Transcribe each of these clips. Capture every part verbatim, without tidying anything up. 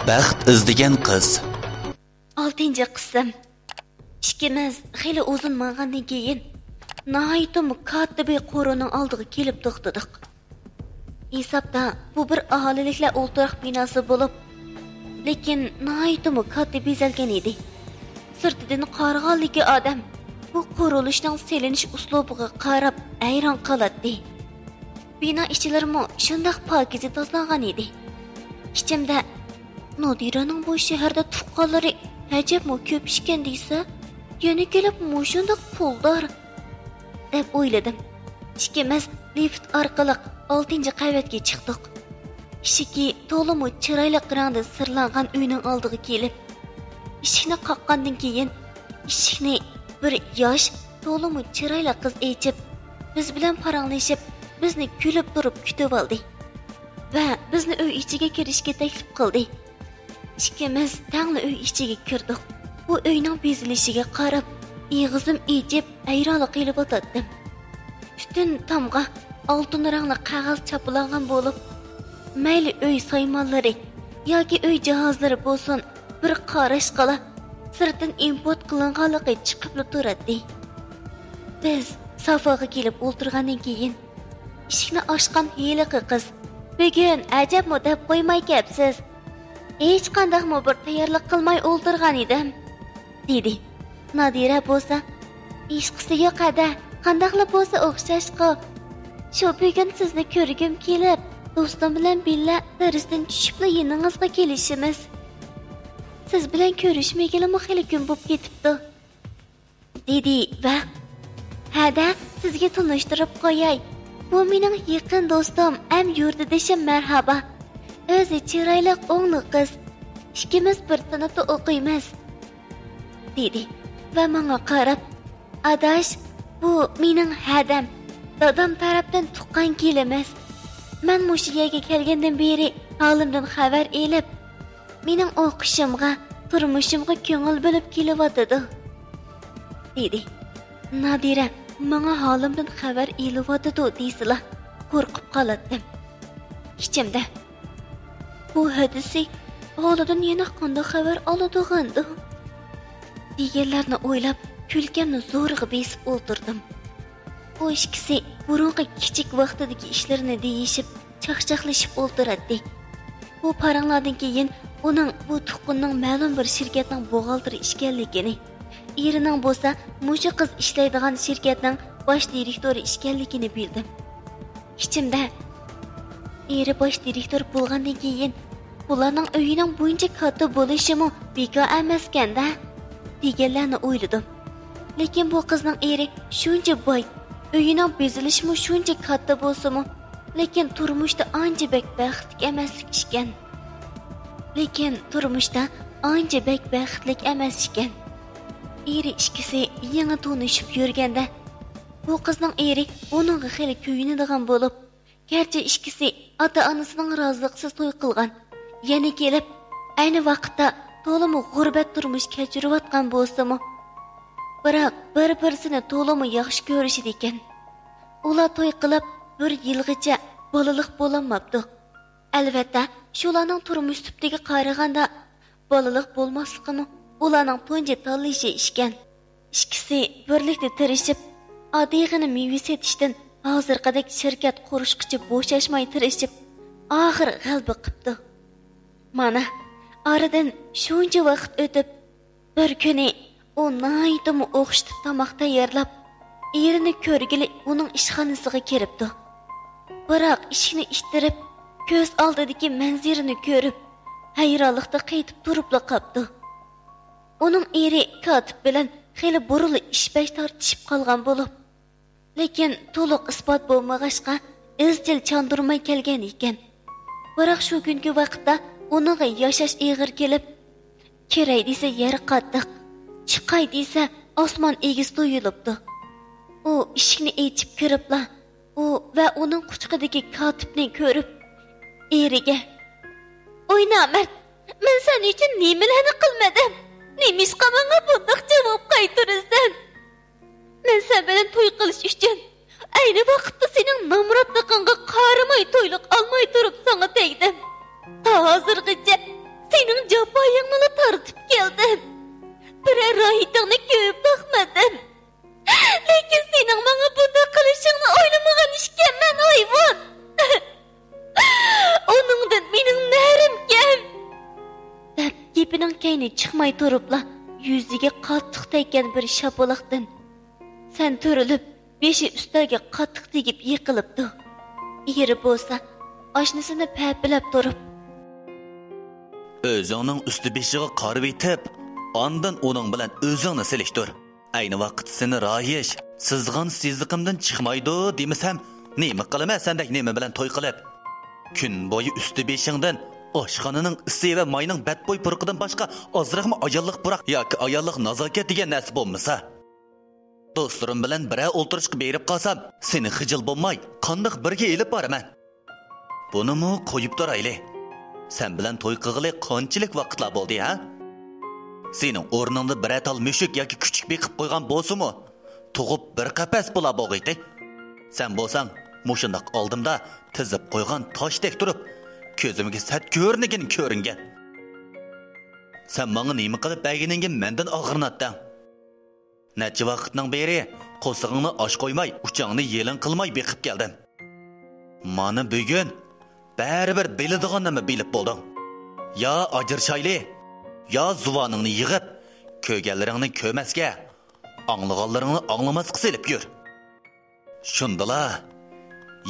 بەخت ئىزدىگەن قىز. ئالتىنچى قىسىم. ئىككىمىز خېلى ئۇزۇن ماڭغاندىن كېيىن، ناھايىتىمۇ كاتتا بىر قورۇنىڭ ئالدىغا كېلىپ توختىدۇق. ھېسابتا بۇ بىر ئاھالىلىكلەر ئولتۇراق بىناسى بولۇپ، لېكىن ناھايىتىمۇ كاتتا بېزەلگەن ئىدى. سىرتىدىن قارىغانلىكى ئادەم بۇ قۇرۇلۇشنىڭ سېلىنىش ئۇسلۇبىغا قاراپ ھەيران قالاتتى. بىنا ئىچلىرىمۇ شۇنداق پاكىزە تازىلانغان ئىدى. ئىچىمدە، نادىرەنىڭ بۇ شەھەردە تۇغقانلىرى ئەجەبمۇ كۆپ ئىكەن دېسە، يەنە كېلىپ مۇشۇنداق پۇلدار، دەپ ئويلىدىم. ئىككىمىز لىفىت ئارقىلىق ئالتىنچى قەۋەتكە چىقتۇق. ئىشىكى تولىمۇ چىرايلىق رەڭدە سىرلانغان ئۆينىڭ ئالدىغا كېلىپ، ئىشىكنى قاققاندىن كېيىن، ئىشىكنى بىر ياش، تولىمۇ چىرايلىق قىز ئېچىپ، بىز بىلەن پاراڭلىشىپ، بىزنى كۈلۈپ تۇرۇپ كۈتۈۋالدى ۋە بىزنى ئۆي ئىچىگە كىرىشكە تەكلىپ قىلدى. ئىككىمىز تەڭلا ئۆي ئىچىگە كىردۇق. بۇ ئۆينىڭ بېزىلىشىگە قاراپ، ئېغىزىم ئېچىپ، ھەيرانلا قېلىۋاتاتتىم. پۈتۈن تامغا ئالتۇن رەڭلىك قەغەز چاپلانغان بولۇپ، مەيلى ئۆي سايمانلىرى ياكى ئۆي جاھازلىرى بولسۇن، بىر قاراشقىلا سىرتتىن ئىمپورت قىلىنغانلىقى چىقىپلا تۇراتتى. بىز سافاغا كېلىپ ئولتۇرغاندىن كېيىن، ئىشىكنى ئاچقان ھېلىقى قىز، «بۈگۈن ئەجەبمۇ دەپ قويماي كەپسىز. ھېچقانداقمۇ بىر تەييارلىق قىلماي ئولتۇرغان ئىدىم»، دېدى. نادىرە بولسا، «ھېچقىسى يوق ھەدە، قانداقلا بولسا ئوخشاشقۇ. شۇ بۈگۈن سىزنى كۆرگۈم كېلىپ، دوستۇم بىلەن بىللە دەرستىن چۈشۈپلا يېنىڭىزغا كېلىشىمىز. سىز بىلەن كۆرۈشمىگىلىمۇ خېلى كۈن بوپ كېتىپتۇ»، دېدى ۋە، «ھەدە، سىزگە تونۇشتۇرۇپ قوياي. بۇ مېنىڭ يېقىن دوستۇم ھەم يۇرتدىشىم مەرھابا. ئۆزى چىرايلىق ئوڭلۇق قىز. ئىككىمىز بىر سىنىپتا ئوقۇيمىز»، دېدى ۋە ماڭا قاراپ، «ئاداش، بۇ مېنىڭ ھەدەم، دادام تەرەپتىن تۇغقان كېلىمىز. مەن مۇشۇ يەرگە كەلگەندىن بېرى ھالىمدىن خەۋەر ئېلىپ، مېنىڭ ئوقۇشۇمغا، تۇرمۇشۇمغا كۆڭۈل بۆلۈپ كېلىۋاتىدۇ»، دېدى. نادىرە ماڭا ھالىمدىن خەۋەر ئېلىۋاتىدۇ دېسىلا، قورقۇپ قالاتتىم. ئىچىمدە، «بۇ ھەدىسى ھالىدىن يەنە قانداق خەۋەر ئالىدىغاندۇ؟» دېگەنلەرنى ئويلاپ، كۈلكەمنى زورىغا بېسىپ ئولتۇردۇم. ئۇ ئىككىسى بۇرۇنقى كىچىك ۋاقتىدىكى ئىشلىرىنى دېيىشىپ، چاقچاقلىشىپ ئولتۇراتتى. بۇ پاراڭلاردىن كېيىن ئۇنىڭ بۇ تۇغقىنىنىڭ مەلۇم بىر شىركەتنىڭ بوغالتىرى ئىكەنلىكىنى، ئېرىنىڭ بولسا مۇشۇ قىز ئىشلەيدىغان شىركەتنىڭ باش دىرېكتورى ئىكەنلىكىنى بىلدىم. ئىچىمدە، «ئېرى باش دىرېكتور بولغاندىن كېيىن، بۇلارنىڭ ئۆيىنىڭ بۇنچە كاتتا بولۇشىمۇ بىكار ئەمەسكەن-دە» دېگەنلەرنى ئويلىدىم. لېكىن بۇ قىزنىڭ ئېرى شۇنچە باي، ئۆيىنىڭ بېزىلىشىمۇ شۇنچە كاتتا بولسىمۇ، لېكىن تۇرمۇشتا ئانچە بەك بەختلىك ئەمەسلىك ئىكەن. لېكىن تۇرمۇشتا ئانچە بەك بەختلىك ئەمەس ئىكەن. ئېرى ئىككىسى يېڭى تونۇشۇپ يۈرگەندە، بۇ قىزنىڭ ئېرى ئۇنىڭغا خېلى كۆيۈنىدىغان بولۇپ، گەرچە ئىككىسى ئاتا-ئانىسىنىڭ رازىلىقىسىز توي قىلغان، يەنە كېلىپ ئەينى ۋاقىتتا تولىمۇ غۇربەت تۇرمۇش كەچۈرۈۋاتقان بولسىمۇ، بىراق بىر-بىرسىنى تولىمۇ ياخشى كۆرۈشىدىكەن. ئۇلار توي قىلىپ بىر يىلغىچە بالىلىق بولالماپتۇ. ئەلۋەتتە، شۇلارنىڭ تۇرمۇش سۈپىتىگە قارىغاندا، بالىلىق بولماسلىقىمۇ ئۇلارنىڭ تۇنجى تاللىشى ئىكەن. ئىككىسى بىرلىكتە تىرىشىپ، ئاددىيغىنە مېۋە سېتىشتىن ھازىرقىدەك شىركەت قۇرۇشقىچە بوشاشماي تىرىشىپ، ئاخىر غەلىبە قىپتۇ. مانا، ئارىدىن شۇنچە ۋاقىت ئۆتۈپ، بىر كۈنى ئۇ ناھايىتىمۇ ئوخشىتىپ تاماق تەييارلاپ، ئېرىنى كۆرگىلى ئۇنىڭ ئىشخانىسىغا كىرىپتۇ. بىراق ئىشىكنى ئىتتىرىپ، كۆز ئالدىدىكى مەنزىرىنى كۆرۈپ، ھەيرانلىقتا قېتىپ تۇرۇپلا قاپتۇ. ئۇنىڭ ئېرى كاتىپ بىلەن خېلى بۇرۇنلا ئىش-پەش تارتىشىپ قالغان بولۇپ، لېكىن تولۇق ئىسپات بولمىغاچقا، ئىزچىل چاندۇرماي كەلگەن ئىكەن. بىراق شۇ كۈنكى ۋاقىتتا ئۇنىڭغا ياشاش ئېغىر كېلىپ، كىرەي دېسە يەر قاتتىق، چىقاي دېسە ئاسمان ئېگىز تۇيۇلۇپتۇ. ئۇ ئىشىكنى ئېچىپ كىرىپلا، ئۇ ۋە ئۇنىڭ قۇچىقىدىكى كاتىپنى كۆرۈپ، ئېرىگە، «ۋاي نامەرد، مەن سەن ئۈچۈن نېمىلەرنى قىلمىدىم؟ نېمىشقا ماڭا بۇنداق جاۋاب قايتۇرىسەن؟ مەن سەن بىلەن توي قىلىش ئۈچۈن ئەينى ۋاقىتتا سېنىڭ نامراتلىقىڭغا قارىماي تويلۇق ئالماي تۇرۇپ ساڭا تەگدىم. تا ھازىرغىچە سېنىڭ بىرەر راھىتىڭنى كۆيۈپ باقمىدىم. لېكىن سېنىڭ ماڭا بۇنداق قىلىشىڭنى ئويلىمىغان ئىكەنمەن، ھايۋان! ئۇنىڭدىن مېنىڭ نەرىم كەم! دەپ، گېپىنىڭ كەينى چىقماي تۇرۇپلا، يۈزىگە قاتتىق تەگكەن بىر شاپىلاقتىن سەن تۈرۈلۈپ، بېشى ئۈستەلگە قاتتىق تېگىپ يىقىلىپتۇ. ئېرى بولسا ئاشنىسىنى پەپىلەپ تۇرۇپ، ئۆزۈڭنىڭ ئۈستى بېشىغا قارىۋېتىپ، ئاندىن ئۇنىڭ بىلەن ئۆزۈڭنى سېلىشتۇر. ئەينى ۋاقىت سېنى رايىش، سىزغان سېزىقىمدىن چىقمايدۇ دېمىسەم، نېمە قىلىمەن سەندەك نېمە بىلەن توي قىلىپ؟ كۈن بويى ئۈستى بېشىڭدىن ئاشخانىنىڭ ئىسى ۋە ماينىڭ بەتبۇي پۇرىقىدىن باشقا ئازراقمۇ ئاياللىق پۇراق ياكى ئاياللىق نازاكەت دېگەن نەرسە بولمىسا. دوستلىرىم بىلەن بىرەر ئولتۇرۇشقا بېرىپ قالسام، سېنى خىجىل بولماي قانداق بىرگە ئېلىپ بارىمەن؟ بۇنىمۇ قويۇپ تۇرايلى. سەن بىلەن توي قىلغىلى قانچىلىك ۋاقىتلار بولدى، ھە؟ سېنىڭ ئورنۇڭدا بىرەر تال مۈشۈك ياكى كۈچۈك بېقىپ قويغان بولسىمۇ، تۇغۇپ بىر قەپەس بولا بولغىيتى. سەن بولساڭ مۇشۇنداق ئالدىمدا تىزىپ قويغان تاشتەك تۇرۇپ، كۆزۈمگە سەت كۆرۈنگىن كۆرۈنگەن. سەن ماڭا نېمە قىلىپ بەرگىنىڭگە مەندىن ئاغرىناتتىڭ. نەچچە ۋاقىتنىڭ بېرى قورسىقىڭنى ئاچ قويماي، ئۇچاڭنى يېلىڭ قىلماي بېقىپ كەلدىم. مانا بۈگۈن بەرىبىر بىلىدىغىنىمنى بىلىپ بولدۇڭ. يا ئاجرىشايلى، يا زۇۋانىڭنى يىغىپ، كۆرگەنلىرىڭنى كۆرمەسكە، ئاڭلىغانلىرىڭنى ئاڭلىماسقا سېلىپ يۈر. شۇندىلا،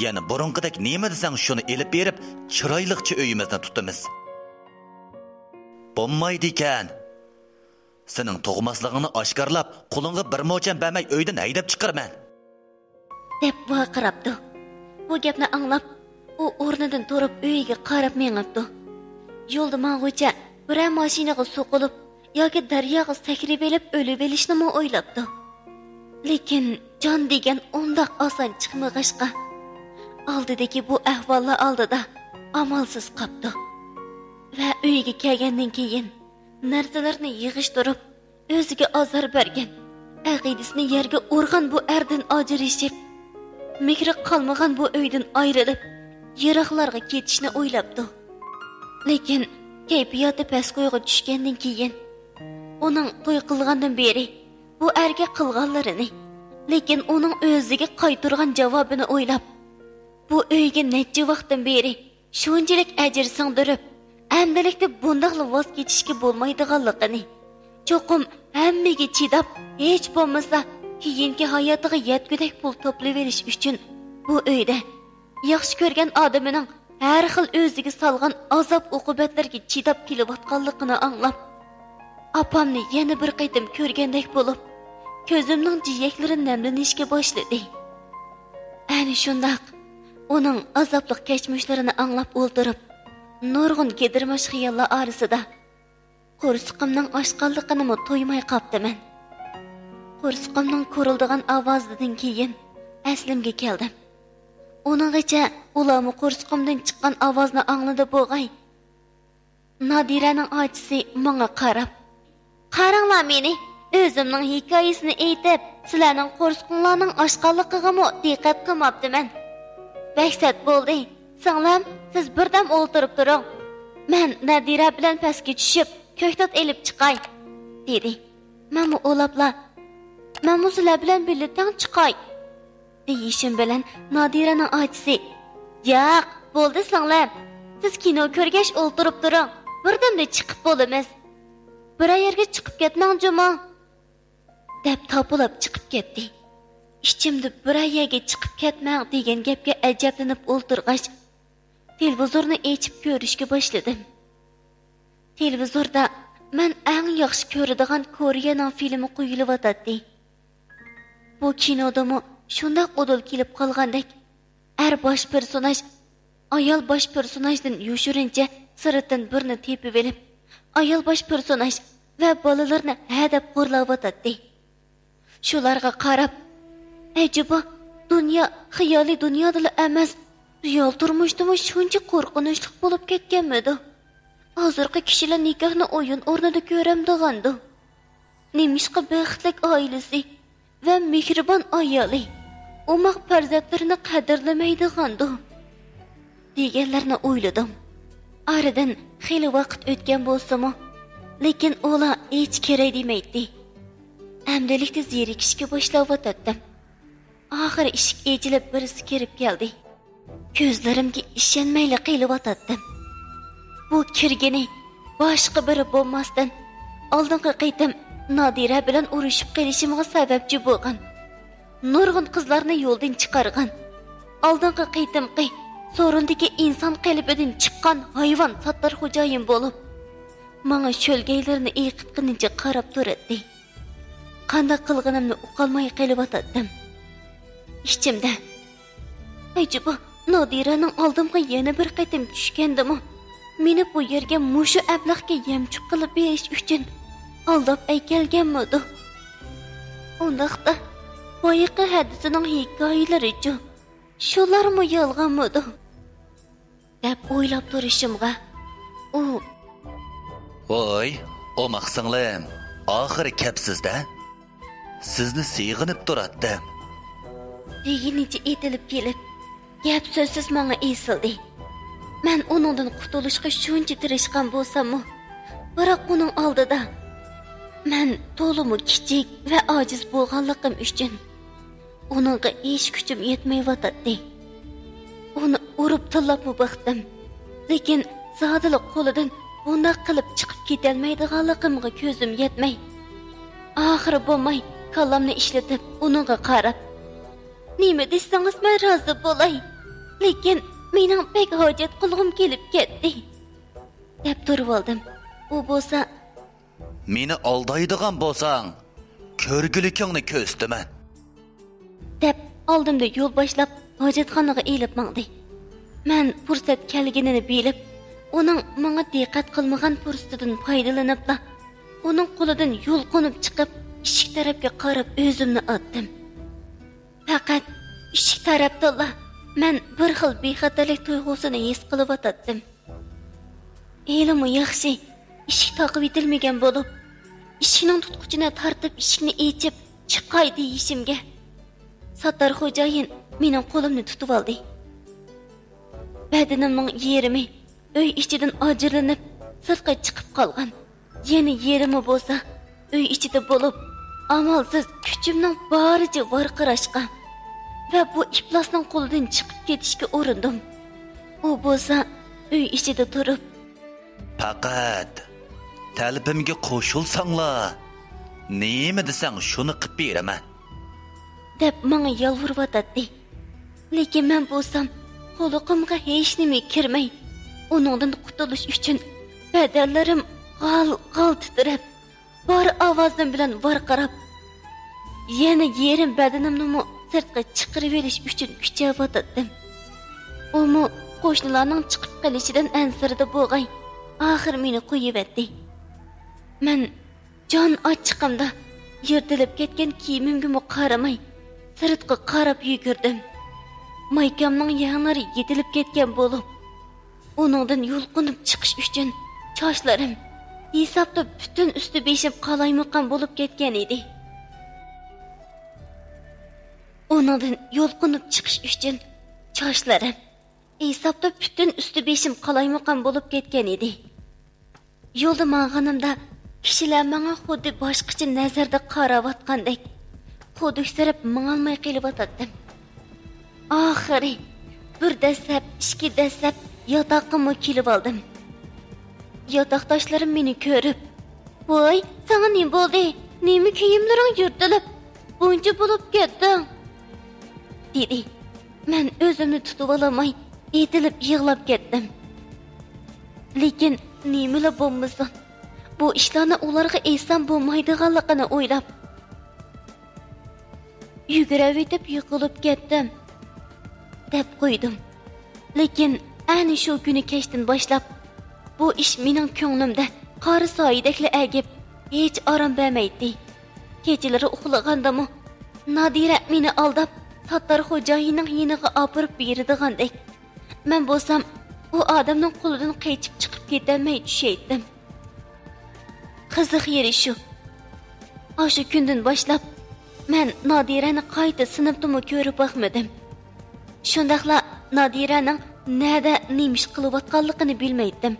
يەنە بۇرۇنقىدەك نېمە دېسەڭ شۇنى ئېلىپ بېرىپ، چىرايلىقچە ئۆيىمىزنى تۇتىمىز. بولمايدىكەن. سېنىڭ تۇغماسلىقىڭنى ئاشكارىلاپ، قولۇڭغا بىر موچەن بەرمەي ئۆيدىن ھەيدەپ چىقىرىمەن. دەپ ۋارقىراپتۇ. بۇ گەپنى ئاڭلاپ، ئۇ ئورنىدىن تۇرۇپ ئۆيىگە قاراپ مېڭىپتۇ. يولدا ماڭغۇچە بىرەر ماشىنىغا سوقۇلۇپ ياكى دەرياغا سەكرىۋېلىپ ئۆلۈۋېلىشنىمۇ ئويلاپتۇ. لېكىن جان دېگەن ئۇنداق ئاسان چىقمىغاچقا، ئالدىدىكى بۇ ئەھۋاللار ئالدىدا ئامالسىز قاپتۇ. ۋە ئۆيگە كەلگەندىن كېيىن نەرسىلەرنى يىغىشتۇرۇپ، ئۆزىگە ئازار بەرگەن، ئەقىدىسىنى يەرگە ئۇرغان بۇ ئەردىن ئاجرىشىپ، مېھرى قالمىغان بۇ ئۆيدىن ئايرىلىپ، يىراقلارغا كېتىشنى ئويلاپتۇ. لېكىن كەيپىياتى پەسكويغا چۈشكەندىن كېيىن، ئۇنىڭ توي قىلغاندىن بېرى بۇ ئەرگە قىلغانلىرىنى، لېكىن ئۇنىڭ ئۆزىگە قايتۇرغان جاۋابىنى ئويلاپ، بۇ ئۆيگە نەچچە ۋاقىتتىن بېرى شۇنچىلىك ئەجىر سىڭدۈرۈپ، ئەمدىلىكتە بۇنداقلا ۋاز كېچىشكە بولمايدىغانلىقىنى، چوقۇم ھەممىگە چىداپ، ھېچ بولمىسا كېيىنكى ھاياتىغا يەتكۈدەك پۇل توپلىۋېلىش ئۈچۈن بۇ ئۆيدە ياخشى كۆرگەن ئادىمىنىڭ ھەر خىل ئۆزىگە سالغان ئازاب-ئوقۇبەتلەرگە چىداپ كېلىۋاتقانلىقىنى ئاڭلاپ، ئاپامنى يەنە بىر قېتىم كۆرگەندەك بولۇپ، كۆزۈمنىڭ جىيەكلىرى نەملىنىشكە باشلىدى. ئەنە شۇنداق ئۇنىڭ ئازابلىق كەچمىشلىرىنى ئاڭلاپ ئولتۇرۇپ، نۇرغۇن گىدىرماش خىياللار ئارىسىدا قورسىقىمنىڭ ئاچقانلىقىنىمۇ تۇيماي قاپتىمەن. قورسىقىمنىڭ كورۇلدىغان ئاۋازىدىن كېيىن ئەسلىمگە كەلدىم. ئۇنىڭغىچە ئۇلارمۇ قورسىقىمدىن چىققان ئاۋازنى ئاڭلىدى بوغاي. نادىرەنىڭ ئاچىسى ماڭا قاراپ، قاراڭلار مېنى، ئۆزۈمنىڭ ھېكايىسىنى ئېيتىپ، سىلەرنىڭ قورسىقىڭلارنىڭ ئاچقانلىقىغىمۇ دىققەت قىلماپتىمەن. بەك سەت بولدى. سىڭلىم، سىز بىردەم ئولتۇرۇپ تۇرۇڭ. مەن نادىرە بىلەن پەسكە چۈشۈپ، كۆكتات ئېلىپ چىقاي، دېدى. مەنمۇ ئولاپلا، مەنمۇ سىلەر بىلەن بىللە تەڭ چىقاي، دېيىشىم بىلەن نادىرەنىڭ ئاچىسى، ياق، بولدى سىڭلىم، سىز كىنو كۆرگەچ ئولتۇرۇپ تۇرۇڭ، بىردەمدە چىقىپ بولىمىز. بىرەر يەرگە چىقىپ كەتمەڭ جۇمۇ، دەپ تاپىلاپ چىقىپ كەتتى. ئىچىمدە بىرەر يەرگە چىقىپ كەتمەڭ دېگەن گەپكە ئەجەبلىنىپ ئولتۇرغاچ، تېلېۋىزورنى ئېچىپ كۆرۈشكە باشلىدىم. تېلېۋىزوردا مەن ئەڭ ياخشى كۆرىدىغان كورېيەنىڭ فىلىمى قويۇلۇۋاتاتتى. بۇ كىنودىمۇ شۇنداق ئۇدۇل كېلىپ قالغاندەك، ئەر باش پېرسوناژ ئايال باش پېرسوناژدىن يوشۇرۇنچە سىرتتىن بىرنى تېپىۋېلىپ، ئايال باش پېرسوناژ ۋە بالىلىرىنى ھەدەپ خورلاۋاتاتتى. شۇلارغا قاراپ، ئەجەبا، دۇنيا خىيالىي دۇنيادىلا ئەمەس، رېئال تۇرمۇشتىمۇ شۇنچە قورقۇنچلۇق بولۇپ كەتكەنمىدۇ؟ ھازىرقى كىشىلەر نىكاھنى ئويۇن ئورنىدا كۆرەمدىغاندۇ؟ نېمىشقا بەختلىك ئائىلىسى ۋە مېھرىبان ئايالى، ئوماق پەرزەنتلىرىنى قەدىرلىمەيدىغاندۇ؟ دېگەنلەرنى ئويلىدىم. ئارىدىن خېلى ۋاقىت ئۆتكەن بولسىمۇ، لېكىن ئۇلار ھېچ كىرەي دېمەيتتى. ئەمدىلىكتە زېرىكىشكە باشلاۋاتاتتىم. ئاخىرى ئىشىك ئېچىلىپ، بىرسى كىرىپ كەلدى. كۆزلىرىمگە ئىشەنمەيلا قېلىۋاتاتتىم. بۇ كىرگىنى باشقا بىرى بولماستىن، ئالدىنقى قېتىم نادىرە بىلەن ئۇرۇشۇپ قېلىشىمغا سەۋەبچى بولغان، نۇرغۇن قىزلارنى يولدىن چىقارغان، ئالدىنقى قېتىمقى سورۇندىكى ئىنسان قېلىپىدىن چىققان ھايۋان ساتتار خوجايىن بولۇپ، ماڭا شۆلگەيلىرىنى ئېقىتقىنىچە قاراپ تۇراتتى. قانداق قىلغىنىمنى ئۇقالماي قېلىۋاتاتتىم. ئىچىمدە، ئەجەبا، نادىرەنىڭ ئالدىمغا يەنە بىر قېتىم چۈشكەندىمۇ، مېنى بۇ يەرگە مۇشۇ ئەبلەخكە يەمچۈك قىلىپ بېرىش ئۈچۈن ئالداپ ئەكەلگەنمىدۇ؟ ئۇنداقتا، بايىقى ھەدىسىنىڭ ھېكايىلىرىچۇ؟ شۇلارمۇ يالغانمىدۇ؟ دەپ ئويلاپ تۇرۇشۇمغا، ئۇ، ۋاي، ئوماق سىڭلىم، ئاخىرى كەپسىز-دە. سىزنى سېغىنىپ تۇراتتىم. دېگىنىچە ئېتىلىپ كېلىپ، گەپ سۆزسىز ماڭا ئېسىلدى. مەن ئۇنىڭدىن قۇتۇلۇشقا شۇنچە تىرىشقان بولساممۇ، بىراق ئۇنىڭ ئالدىدا مەن تولىمۇ كىچىك ۋە ئاجىز بولغانلىقىم ئۈچۈن، ئۇنىڭغا ھېچ كۈچۈم يەتمەيۋاتاتتى. ئۇنى ئۇرۇپ تىللاپمۇ باقتىم، لېكىن زادىلا قولىدىن بۇنداق قىلىپ چىقىپ كېتەلمەيدىغانلىقىمغا كۆزۈم يەتمەي، ئاخىرى بولماي كاللامنى ئىشلىتىپ ئۇنىڭغا قاراپ، نېمە دېسىڭىز مەن رازى بولاي، لېكىن مېنىڭ بەك ھاجەت قىلغۇم كېلىپ كەتتى، دەپ تۇرۇۋالدىم. ئۇ بولسا، مېنى ئالدايدىغان بولساڭ، كۆرگۈلۈكۈڭنى كۆرسىتىمەن، دەپ ئالدىمدا يول باشلاپ، ھاجەتخانىغا ئېلىپ ماڭدى. مەن پۇرسەت كەلگىنىنى بىلىپ، ئۇنىڭ ماڭا دىققەت قىلمىغان پۇرسىتىدىن پايدىلىنىپلا، ئۇنىڭ قولىدىن يۇلقۇنۇپ چىقىپ، ئىشىك تەرەپكە قاراپ ئۆزۈمنى ئاتتىم. پەقەت ئىشىك تەرەپتىلا مەن بىر خىل بىخەتەرلىك تۇيغۇسىنى ھېس قىلىۋاتاتتىم. ھېلىمۇ ياخشى، ئىشىك تاقىۋېتىلمىگەن بولۇپ، ئىشىكنىڭ تۇتقۇچىنى تارتىپ، ئىشىكنى ئېچىپ چىقاي دېيىشىمگە، ساتتار خوجايىن مېنىڭ قولۇمنى تۇتۇۋالدى. بەدىنىمنىڭ يېرىمى ئۆي ئىچىدىن ئاجرىلىنىپ، سىرتقا چىقىپ قالغان. يەنە يېرىمى بولسا ئۆي ئىچىدە بولۇپ، ئامالسىز كۈچۈمنىڭ بارىچە ۋارقىراشقا ۋە بۇ ئىپلاسنىڭ قولىدىن چىقىپ كېتىشكە ئۇرۇندۇم. ئۇ بولسا ئۆي ئىچىدە تۇرۇپ، پەقەت تەلىپىمگە قوشۇلساڭلار، نېمە دېسەڭ شۇنى قىپ بېرىمەن، دەپ ماڭا يالۋۇرۇۋاتاتتى. لېكىن مەن بولسام قۇلىقىمغا ھېچنېمە كىرمەي، ئۇنىڭدىن قۇتۇلۇش ئۈچۈن بەدەنلىرىم غال-غال تىترەپ، بار ئاۋازىم بىلەن ۋارقىراپ، يەنە يېرىم بەدىنىمنىمۇ سىرتقا چىقىرىۋېلىش ئۈچۈن كۈچەۋاتاتتىم. ئۇمۇ قوشنىلارنىڭ چىقىپ قېلىشىدىن ئەنسىرىدى بولغاي، ئاخىر مېنى قويۇۋەتتى. مەن جان ئاچچىقىمدا يىرتىلىپ كەتكەن كىيىمىمگىمۇ قارىماي، سىرتقا قاراپ يۈگۈردۈم. مايكامنىڭ يەڭلىرى يېتىلىپ كەتكەن بولۇپ، ئۇنىڭدىن يۇلقۇنۇپ چىقىش ئۈچۈن چاچلىرىم ھېسابتا پۈتۈن ئۈستى بېشىم قالايمىقان بولۇپ كەتكەن ئىدى. ئۇنىڭدىن يۇلقۇنۇپ چىقىش ئۈچۈن چاچلىرىم ھېسابتا پۈتۈن ئۈستى بېشىم قالايمىقان بولۇپ كەتكەن ئىدى. يولدا ماڭغىنىمدا كىشىلەر ماڭا خۇددى باشقىچە نەزەردە قاراۋاتقاندەك، قۇدۈكسىرەپ ماڭالماي قېلىۋاتاتتىم. ئاخىرى بىر دەسسەپ، ئىككى دەسسەپ ياتاققىمۇ كېلىۋالدىم. ياتاقداشلىرىم مېنى كۆرۈپ، ۋاي، ساڭا نېمە بولدى؟ نېمە كىيىملىرىڭ يىرتىلىپ، بۇنچە بولۇپ كەتتىڭ؟ دېدى. مەن ئۆزۈمنى تۇتۇۋالالماي ئېتىلىپ يىغلاپ كەتتىم. لېكىن نېمىلا بولمىسۇن، بۇ ئىشلارنى ئۇلارغا ئېيتسام بولمايدىغانلىقىنى ئويلاپ، يۈگۈرۈۋېتىپ يىقىلىپ كەتتىم، دەپ قويدۇم. لېكىن ئەنە شۇ كۈنى كەچتىن باشلاپ، بۇ ئىش مېنىڭ كۆڭلۈمدە قارا سايىدەكلا ئەگىپ، ھېچ ئارام بەرمەيتتى. كېچىلىرى ئۇخلىغاندىمۇ، نادىرە مېنى ئالداپ، ساتتار خوجايىننىڭ يېنىغا ئاپىرىپ بېرىدىغاندەك. مەن بولسام، ئۇ ئادەمنىڭ قولىدىن قېچىپ چىقىپ كېتەلمەي چۈشەيتتىم. قىزىق يېرى شۇ، ئاشۇ كۈندىن باشلاپ، مەن نادىرەنى قايتا سىنىپتىمۇ كۆرۈپ باقمىدىم. شۇنداقلا نادىرەنىڭ نەدە، نېمە ئىش قىلىۋاتقانلىقىنى بىلمەيتتىم.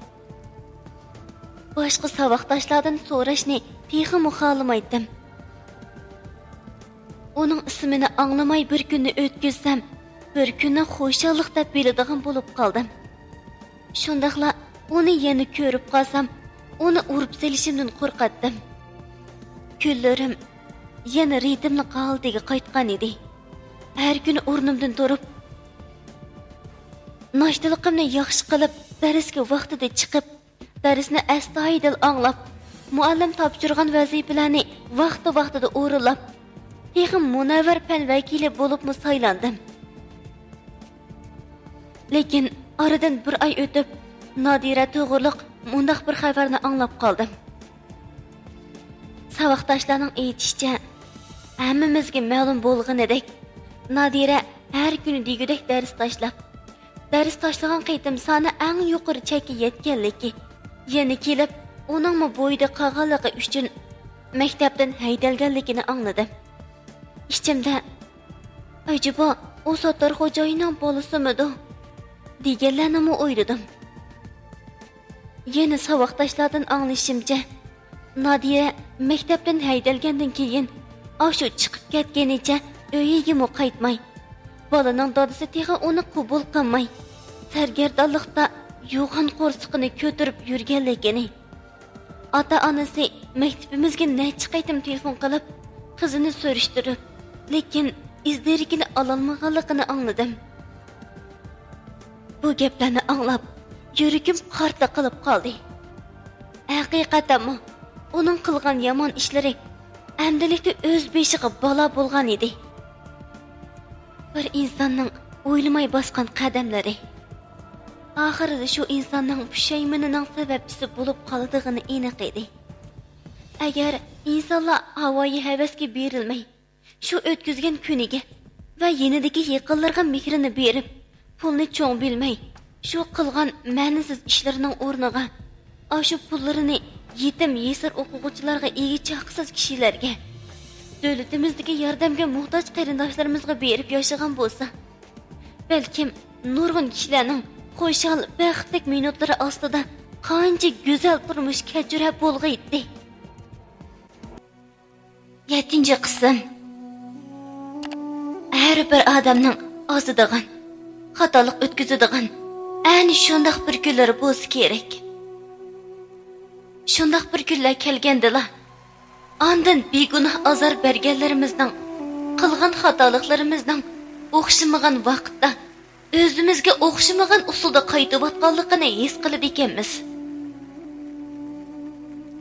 باشقا ساۋاقداشلاردىن سوراشنى تېخىمۇ خالىمايتتىم. ئۇنىڭ ئىسمىنى ئاڭلىماي بىر كۈننى ئۆتكۈزسەم، بىر كۈننى خۇشاللىق دەپ بىلىدىغان بولۇپ قالدىم. شۇنداقلا ئۇنى يەنە كۆرۈپ قالسام، ئۇنى ئۇرۇپ سېلىشىمدىن قورقاتتىم. كۈنلىرىم يەنە رىتىملىق ھالىتىگە قايتقان ئىدى. ھەر كۈنى ئورنۇمدىن تۇرۇپ، ناشتىلىقىمنى ياخشى قىلىپ، دەرسكە ۋاقتىدا چىقىپ، دەرسنى ئەستايىدىل ئاڭلاپ، مۇئەللىم تاپشۇرغان ۋەزىپىلەرنى ۋاقتى-ۋاقتىدا ئورۇنلاپ، تېخى مۇنەۋۋەر پەن ۋەكىلى بولۇپمۇ سايلاندىم. لېكىن ئارىدىن بىر ئاي ئۆتۈپ، نادىرە توغرۇلۇق مۇنداق بىر خەۋەرنى ئاڭلاپ قالدىم. ساۋاقداشلارنىڭ ئېيتىشىچە، ھەممىمىزگە مەلۇم بولغىنىدەك، نادىرە ھەر كۈنى دېگۈدەك دەرس تاشلاپ، دەرس تاشلىغان قېتىم سانى ئەڭ يۇقىرى چەككە يەتكەنلىكى، يەنە كېلىپ ئۇنىڭمۇ بويىدا قالغانلىقى ئۈچۈن مەكتەپتىن ھەيدەلگەنلىكىنى ئاڭلىدىم. ئىچىمدە، «ئەجەبا، ئۇ ساتتار خوجايىننىڭ بالىسىمىدۇ؟» دېگەنلەرنىمۇ ئويلىدىم. يەنە ساۋاقداشلاردىن ئاڭلىشىمچە، نادىرە مەكتەپتىن ھەيدەلگەندىن كېيىن، ئاشۇ چىقىپ كەتكىنىچە ئۆيىگىمۇ قايتماي، بالىنىڭ دادىسى تېخى ئۇنى قوبۇل قىلماي، سەرگەردانلىقتا يوغان قورسىقىنى كۆتۈرۈپ يۈرگەنلىكىنى، ئاتا-ئانىسى مەكتىپىمىزگە نەچچە قېتىم تېلېفون قىلىپ، قىزىنى سۈرۈشتۈرۈپ، لېكىن ئىز دېرىكىنى ئالالمىغانلىقىنى ئاڭلىدىم. بۇ گەپلەرنى ئاڭلاپ، يۈرىكىم قارتا قىلىپ قالدى. ھەقىقەتەنمۇ، ئۇنىڭ قىلغان يامان ئىشلىرى ئەمدىلىكتە ئۆز بېشىغا بالا بولغان ئىدى. بىر ئىنساننىڭ ئويلىماي باسقان قەدەملىرى ئاخىرىدا شۇ ئىنساننىڭ پۇشايمىنىنىڭ سەۋەبچىسى بولۇپ قالىدىغىنى ئېنىق ئىدى. ئەگەر ئىنسانلار ھاۋايى ھەۋەسكە بېرىلمەي، شۇ ئۆتكۈزگەن كۈنىگە ۋە يېنىدىكى يېقىنلىرىغا مېھرىنى بېرىپ، پۇلنى چوڭ بىلمەي، شۇ قىلغان مەنىسىز ئىشلىرىنىڭ ئورنىغا ئاشۇ پۇللىرىنى يېتىم يېسىر ئوقۇغۇچىلارغا، ئىگە چاقىسىز كىشىلەرگە، دۆلىتىمىزدىكى ياردەمگە موھتاج قېرىنداشلىرىمىزغا بېرىپ ياشىغان بولسا، بەلكىم نۇرغۇن كىشىلەرنىڭ خۇشال، بەختلىك مىنۇتلىرى ئاستىدا قانچە گۈزەل تۇرمۇش كەچۈرەر بولغىيتتى. يەتتىنچى قىسىم. ھەر بىر ئادەمنىڭ ئازىدىغان، خاتالىق ئۆتكۈزىدىغان ئەنە شۇنداق بىر كۈنلىرى بولسا كېرەك. شۇنداق بىر كۈنلەر كەلگەندىلا، ئاندىن بىگۇناھ ئازار بەرگەنلىرىمىزنىڭ، قىلغان خاتالىقلىرىمىزنىڭ ئوخشىمىغان ۋاقىتتا، ئۆزىمىزگە ئوخشىمىغان ئۇسۇلدا قايتىۋاتقانلىقىنى ھېس قىلىدىكەنمىز.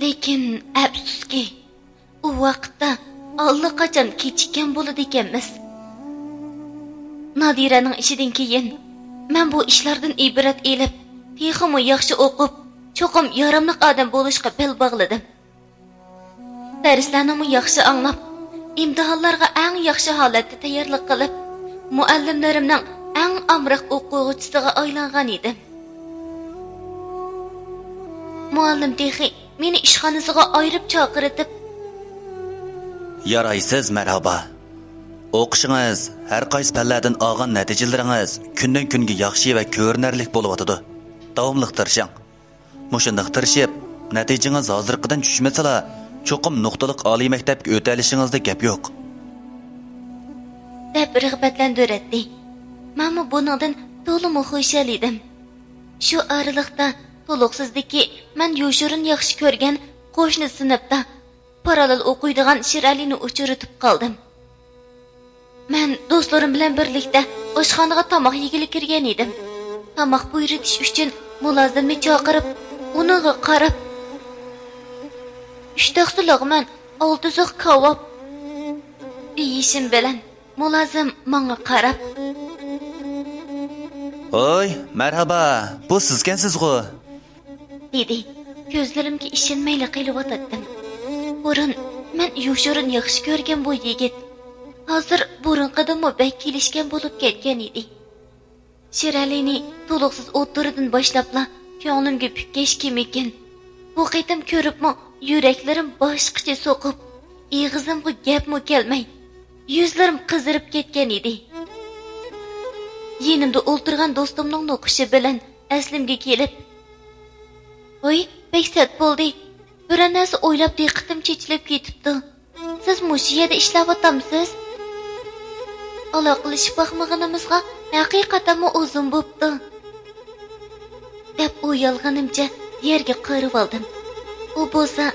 لېكىن ئەپسۇسكى، ئۇ ۋاقىتتا ئاللىقاچان كېچىككەن بولىدىكەنمىز. نادىرەنىڭ ئىشىدىن كېيىن، مەن بۇ ئىشلاردىن ئىبرەت ئېلىپ، تېخىمۇ ياخشى ئوقۇپ، چوقۇم ياراملىق ئادەم بولۇشقا بەل باغلىدىم. دەرسلەرنىمۇ ياخشى ئاڭلاپ، ئىمتىھانلارغا ئەڭ ياخشى ھالەتتە تەييارلىق قىلىپ، مۇئەللىملىرىمنىڭ ئەڭ ئامراق ئوقۇغۇچىسىغا ئايلانغان ئىدىم. مۇئەللىم تېخى مېنى ئىشخانىسىغا ئايرىپ چاقىرتىپ، يارايسىز، مەرھابا. ئوقۇشىڭىز، ھەر قايسى پەنلەردىن ئالغان نەتىجىلىرىڭىز كۈندىن كۈنگە ياخشى ۋە كۆرۈنەرلىك بولۇۋاتىدۇ. داۋاملىق تىرىشىڭ. مۇشۇنداق تىرىشىپ، نەتىجىڭىز ھازىرقىدىن چۈشمىسىلا، چوقۇم نۇقتىلىق ئالىي مەكتەپكە ئۆتەلىشىڭىزدە گەپ يوق. دەپ رىغبەتلەندۈرەتتى. مەنمۇ بۇنىڭدىن تولىمۇ خۇشال ئىدىم. شۇ ئارىلىقتا تولۇقسىزدىكى مەن يوشۇرۇن ياخشى كۆرگەن قوشنا سىنىپتا پاراللېل ئوقۇيدىغان شىرئەلىنى ئۇچرىتىپ قالدىم. مەن دوستلىرىم بىلەن بىرلىكتە ئاشخانىغا تاماق يېگىلى كىرگەن ئىدىم. تاماق بۇيرۇتۇش ئۈچۈن مۇلازىمنى چاقىرىپ، ئۇنىڭغا قاراپ، «ئۈچ تەخسە لەغمەن، ئالتە زىخ كاۋاپ» دېيىشىم بىلەن، مۇلازىم ماڭا قاراپ، ھوي، مەرھابا، بۇ سىزكەنسىزغۇ؟ دېدى. كۆزلىرىمگە ئىشەنمەيلا قېلىۋاتاتتىم. بۇرۇن مەن يوشۇرۇن ياخشى كۆرگەن بۇ يىگىت ھازىر بۇرۇنقىدىنمۇ بەك كېلىشكەن بولۇپ كەتكەن ئىدى. شىرئەلىنى تولۇقسىز ئوتتۇرىدىن باشلاپلا كۆڭلۈمگە پۈككەچكىمىكىن، بۇ قېتىم كۆرۈپمۇ يۈرەكلىرىم باشقىچە سوقۇپ، ئېغىزىمغا گەپمۇ كەلمەي، يۈزلىرىم قىزىرىپ كەتكەن ئىدى. يېنىمدا ئولتۇرغان دوستۇمنىڭ نوقۇشى بىلەن ئەسلىمگە كېلىپ، ھوي، بەك سەت بولدى. بىرەر نەرسە ئويلاپ دىققىتىم چېچىلىپ كېتىپتۇ. سىز مۇشۇ يەردە ئىشلەۋاتامسىز؟ ئالاقىلىشىپ باقمىغىنىمىزغا ھەقىقەتەنمۇ ئۇزۇن بوپتۇ. دەپ ئويالغىنىمچە يەرگە قارىۋالدىم. ئۇ بولسا،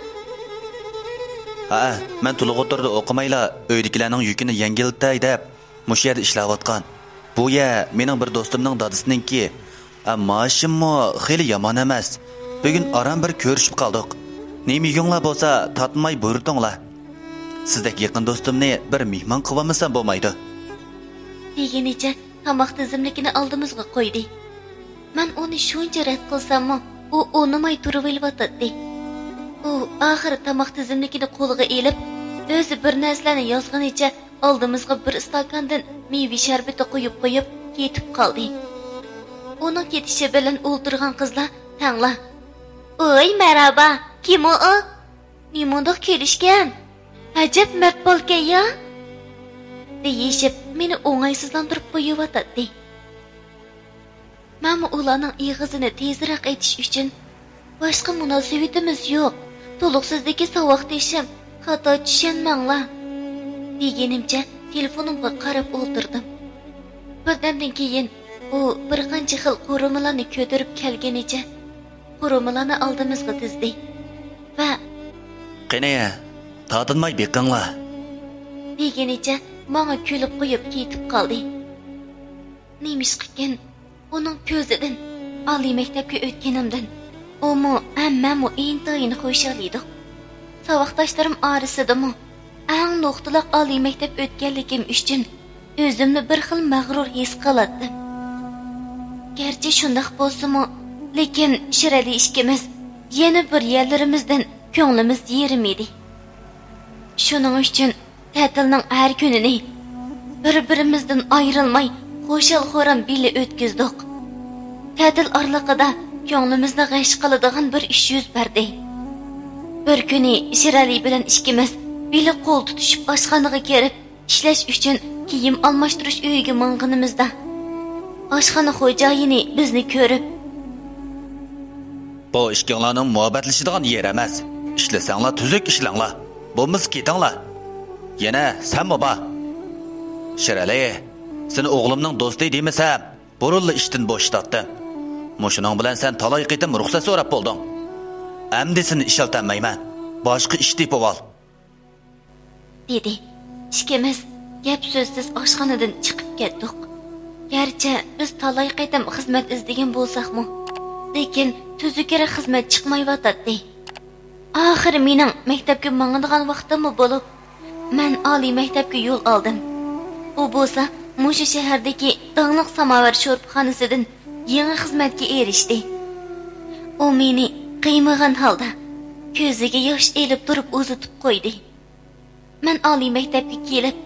ھە، مەن تولۇق ئوتتۇرىدا ئوقۇمايلا، ئۆيدىكىلەرنىڭ يۈكىنى يەڭگىللىتەي دەپ، مۇشۇ يەردە ئىشلەۋاتقان. بۇ يەر مېنىڭ بىر دوستۇمنىڭ دادىسىنىڭكى. ئە، مائاشىممۇ خېلى يامان ئەمەس. بۈگۈن ئاران بىر كۆرۈشۈپ قالدۇق. نېمە يېگۈڭلار بولسا، تارتىنماي بۇيرۇتۇڭلار. سىزدەك يېقىن دوستۇمنى بىر مېھمان قىلىۋالمىسام بولمايدۇ. دېگىنىچە تاماق تىزىملىكىنى ئالدىمىزغا قويدى. مەن ئۇنى شۇنچە رەت قىلساممۇ، ئۇ ئۇنىماي تۇرۇۋېلىۋاتاتتى. ئۇ ئاخىرى تاماق تىزىملىكىنى قولىغا ئېلىپ، ئۆزى بىر نەرسىلەرنى يازغىنىچە ئالدىمىزغا بىر ئىستاكاندىن مېۋە شەربىتى قۇيۇپ قويۇپ كېتىپ قالدى. ئۇنىڭ كېتىشى بىلەن ئولتۇرغان قىزلار تەڭلا، «ۋوي، مەرھابا، كىم ئۇ؟ نېمانداق كېلىشكەن؟ ئەجەب مەرد بالىكەن يا!» دېيىشىپ، مېنى ئوڭايسىزلاندۇرۇپ قويۇۋاتاتتى. مەنمۇ ئۇلارنىڭ ئېغىزىنى تېزرەك ئېچىش ئۈچۈن، «باشقا مۇناسىۋىتىمىز يوق، تولۇقسىزدىكى ساۋاقدىشىم، خاتا چۈشەنمەڭلار» دېگىنىمچە تېلېفونۇمغا قاراپ ئولتۇردۇم. بىردەمدىن كېيىن ئۇ بىر قانچە خىل قورۇمىلارنى كۆتۈرۈپ كەلگىنىچە قورۇمىلارنى ئالدىمىزغا تىزدى ۋە، «قېنى، تارتىنماي بېقىڭلار» دېگىنىچە ماڭا كۈلۈپ قويۇپ كېتىپ قالدى. نېمىشقىكىن، ئۇنىڭ كۆزىدىن، ئالىي مەكتەپكە ئۆتكىنىمدىن ئۇمۇ ھەم مەنمۇ ئىنتايىن خۇشال ئىدۇق. ساۋاقداشلىرىم ئارىسىدىمۇ ئەڭ نۇقتىلىق ئالىي مەكتەپ ئۆتكەنلىكىم ئۈچۈن ئۆزۈمنى بىر خىل مەغرۇر ھېس قىلاتتىم. گەرچە شۇنداق بولسىمۇ، لېكىن شىرئەلى ئىككىمىز يەنە بىر يەرلىرىمىزدىن كۆڭلىمىز يېرىم ئىدى. شۇنىڭ ئۈچۈن تەتىلنىڭ ھەر كۈنىنى بىر-بىرىمىزدىن ئايرىلماي، خۇشال-خۇرام بىللە ئۆتكۈزدۇق. تەتىل ئارىلىقىدا كۆڭلىمىزنى غەش قىلىدىغان بىر ئىش يۈز بەردى. بىر كۈنى شىرئەلى بىلەن ئىككىمىز بىللە قول تۇتۇشۇپ ئاشخانىغا كىرىپ، ئىشلەش ئۈچۈن كىيىم ئالماشتۇرۇش ئۆيىگە ماڭغىنىمىزدا، ئاشخانا خوجايىنى بىزنى كۆرۈپ، «بۇ ئىككىڭلارنىڭ مۇھەببەتلىشىدىغان يېرى ئەمەس. ئىشلىسەڭلار تۈزۈك ئىشلەڭلار. بولمىسا كېتىڭلار. يەنە سەنمۇ بار. شىرئەلى، سېنى ئوغلۇمنىڭ دوستى دېمىسەم، بۇرۇنلا ئىشتىن بوشىتاتتىم. مۇشۇنىڭ بىلەن سەن تالاي قېتىم رۇخسەت سوراپ بولدۇڭ. ئەمدى سېنى ئىشلىتەلمەيمەن. باشقا ئىش تېپىۋال» دېدى. ئىككىمىز گەپ سۆزسىز ئاشخانىدىن چىقىپ كەتتۇق. گەرچە بىز تالاي قېتىم خىزمەت ئىزدىگەن بولساقمۇ، لېكىن تۈزۈكرەك خىزمەت چىقمايۋاتاتتى. ئاخىرى مېنىڭ مەكتەپكە ماڭىدىغان ۋاقتىممۇ بولۇپ، مەن ئالىي مەكتەپكە يول ئالدىم. ئۇ بولسا مۇشۇ شەھەردىكى داڭلىق ساماۋار شورپىخانىسىدىن يېڭى خىزمەتكە ئېرىشتى. ئۇ مېنى قىيمىغان ھالدا، كۆزىگە ياش ئېلىپ تۇرۇپ ئۇزىتىپ قويدى. مەن ئالىي مەكتەپكە كېلىپ،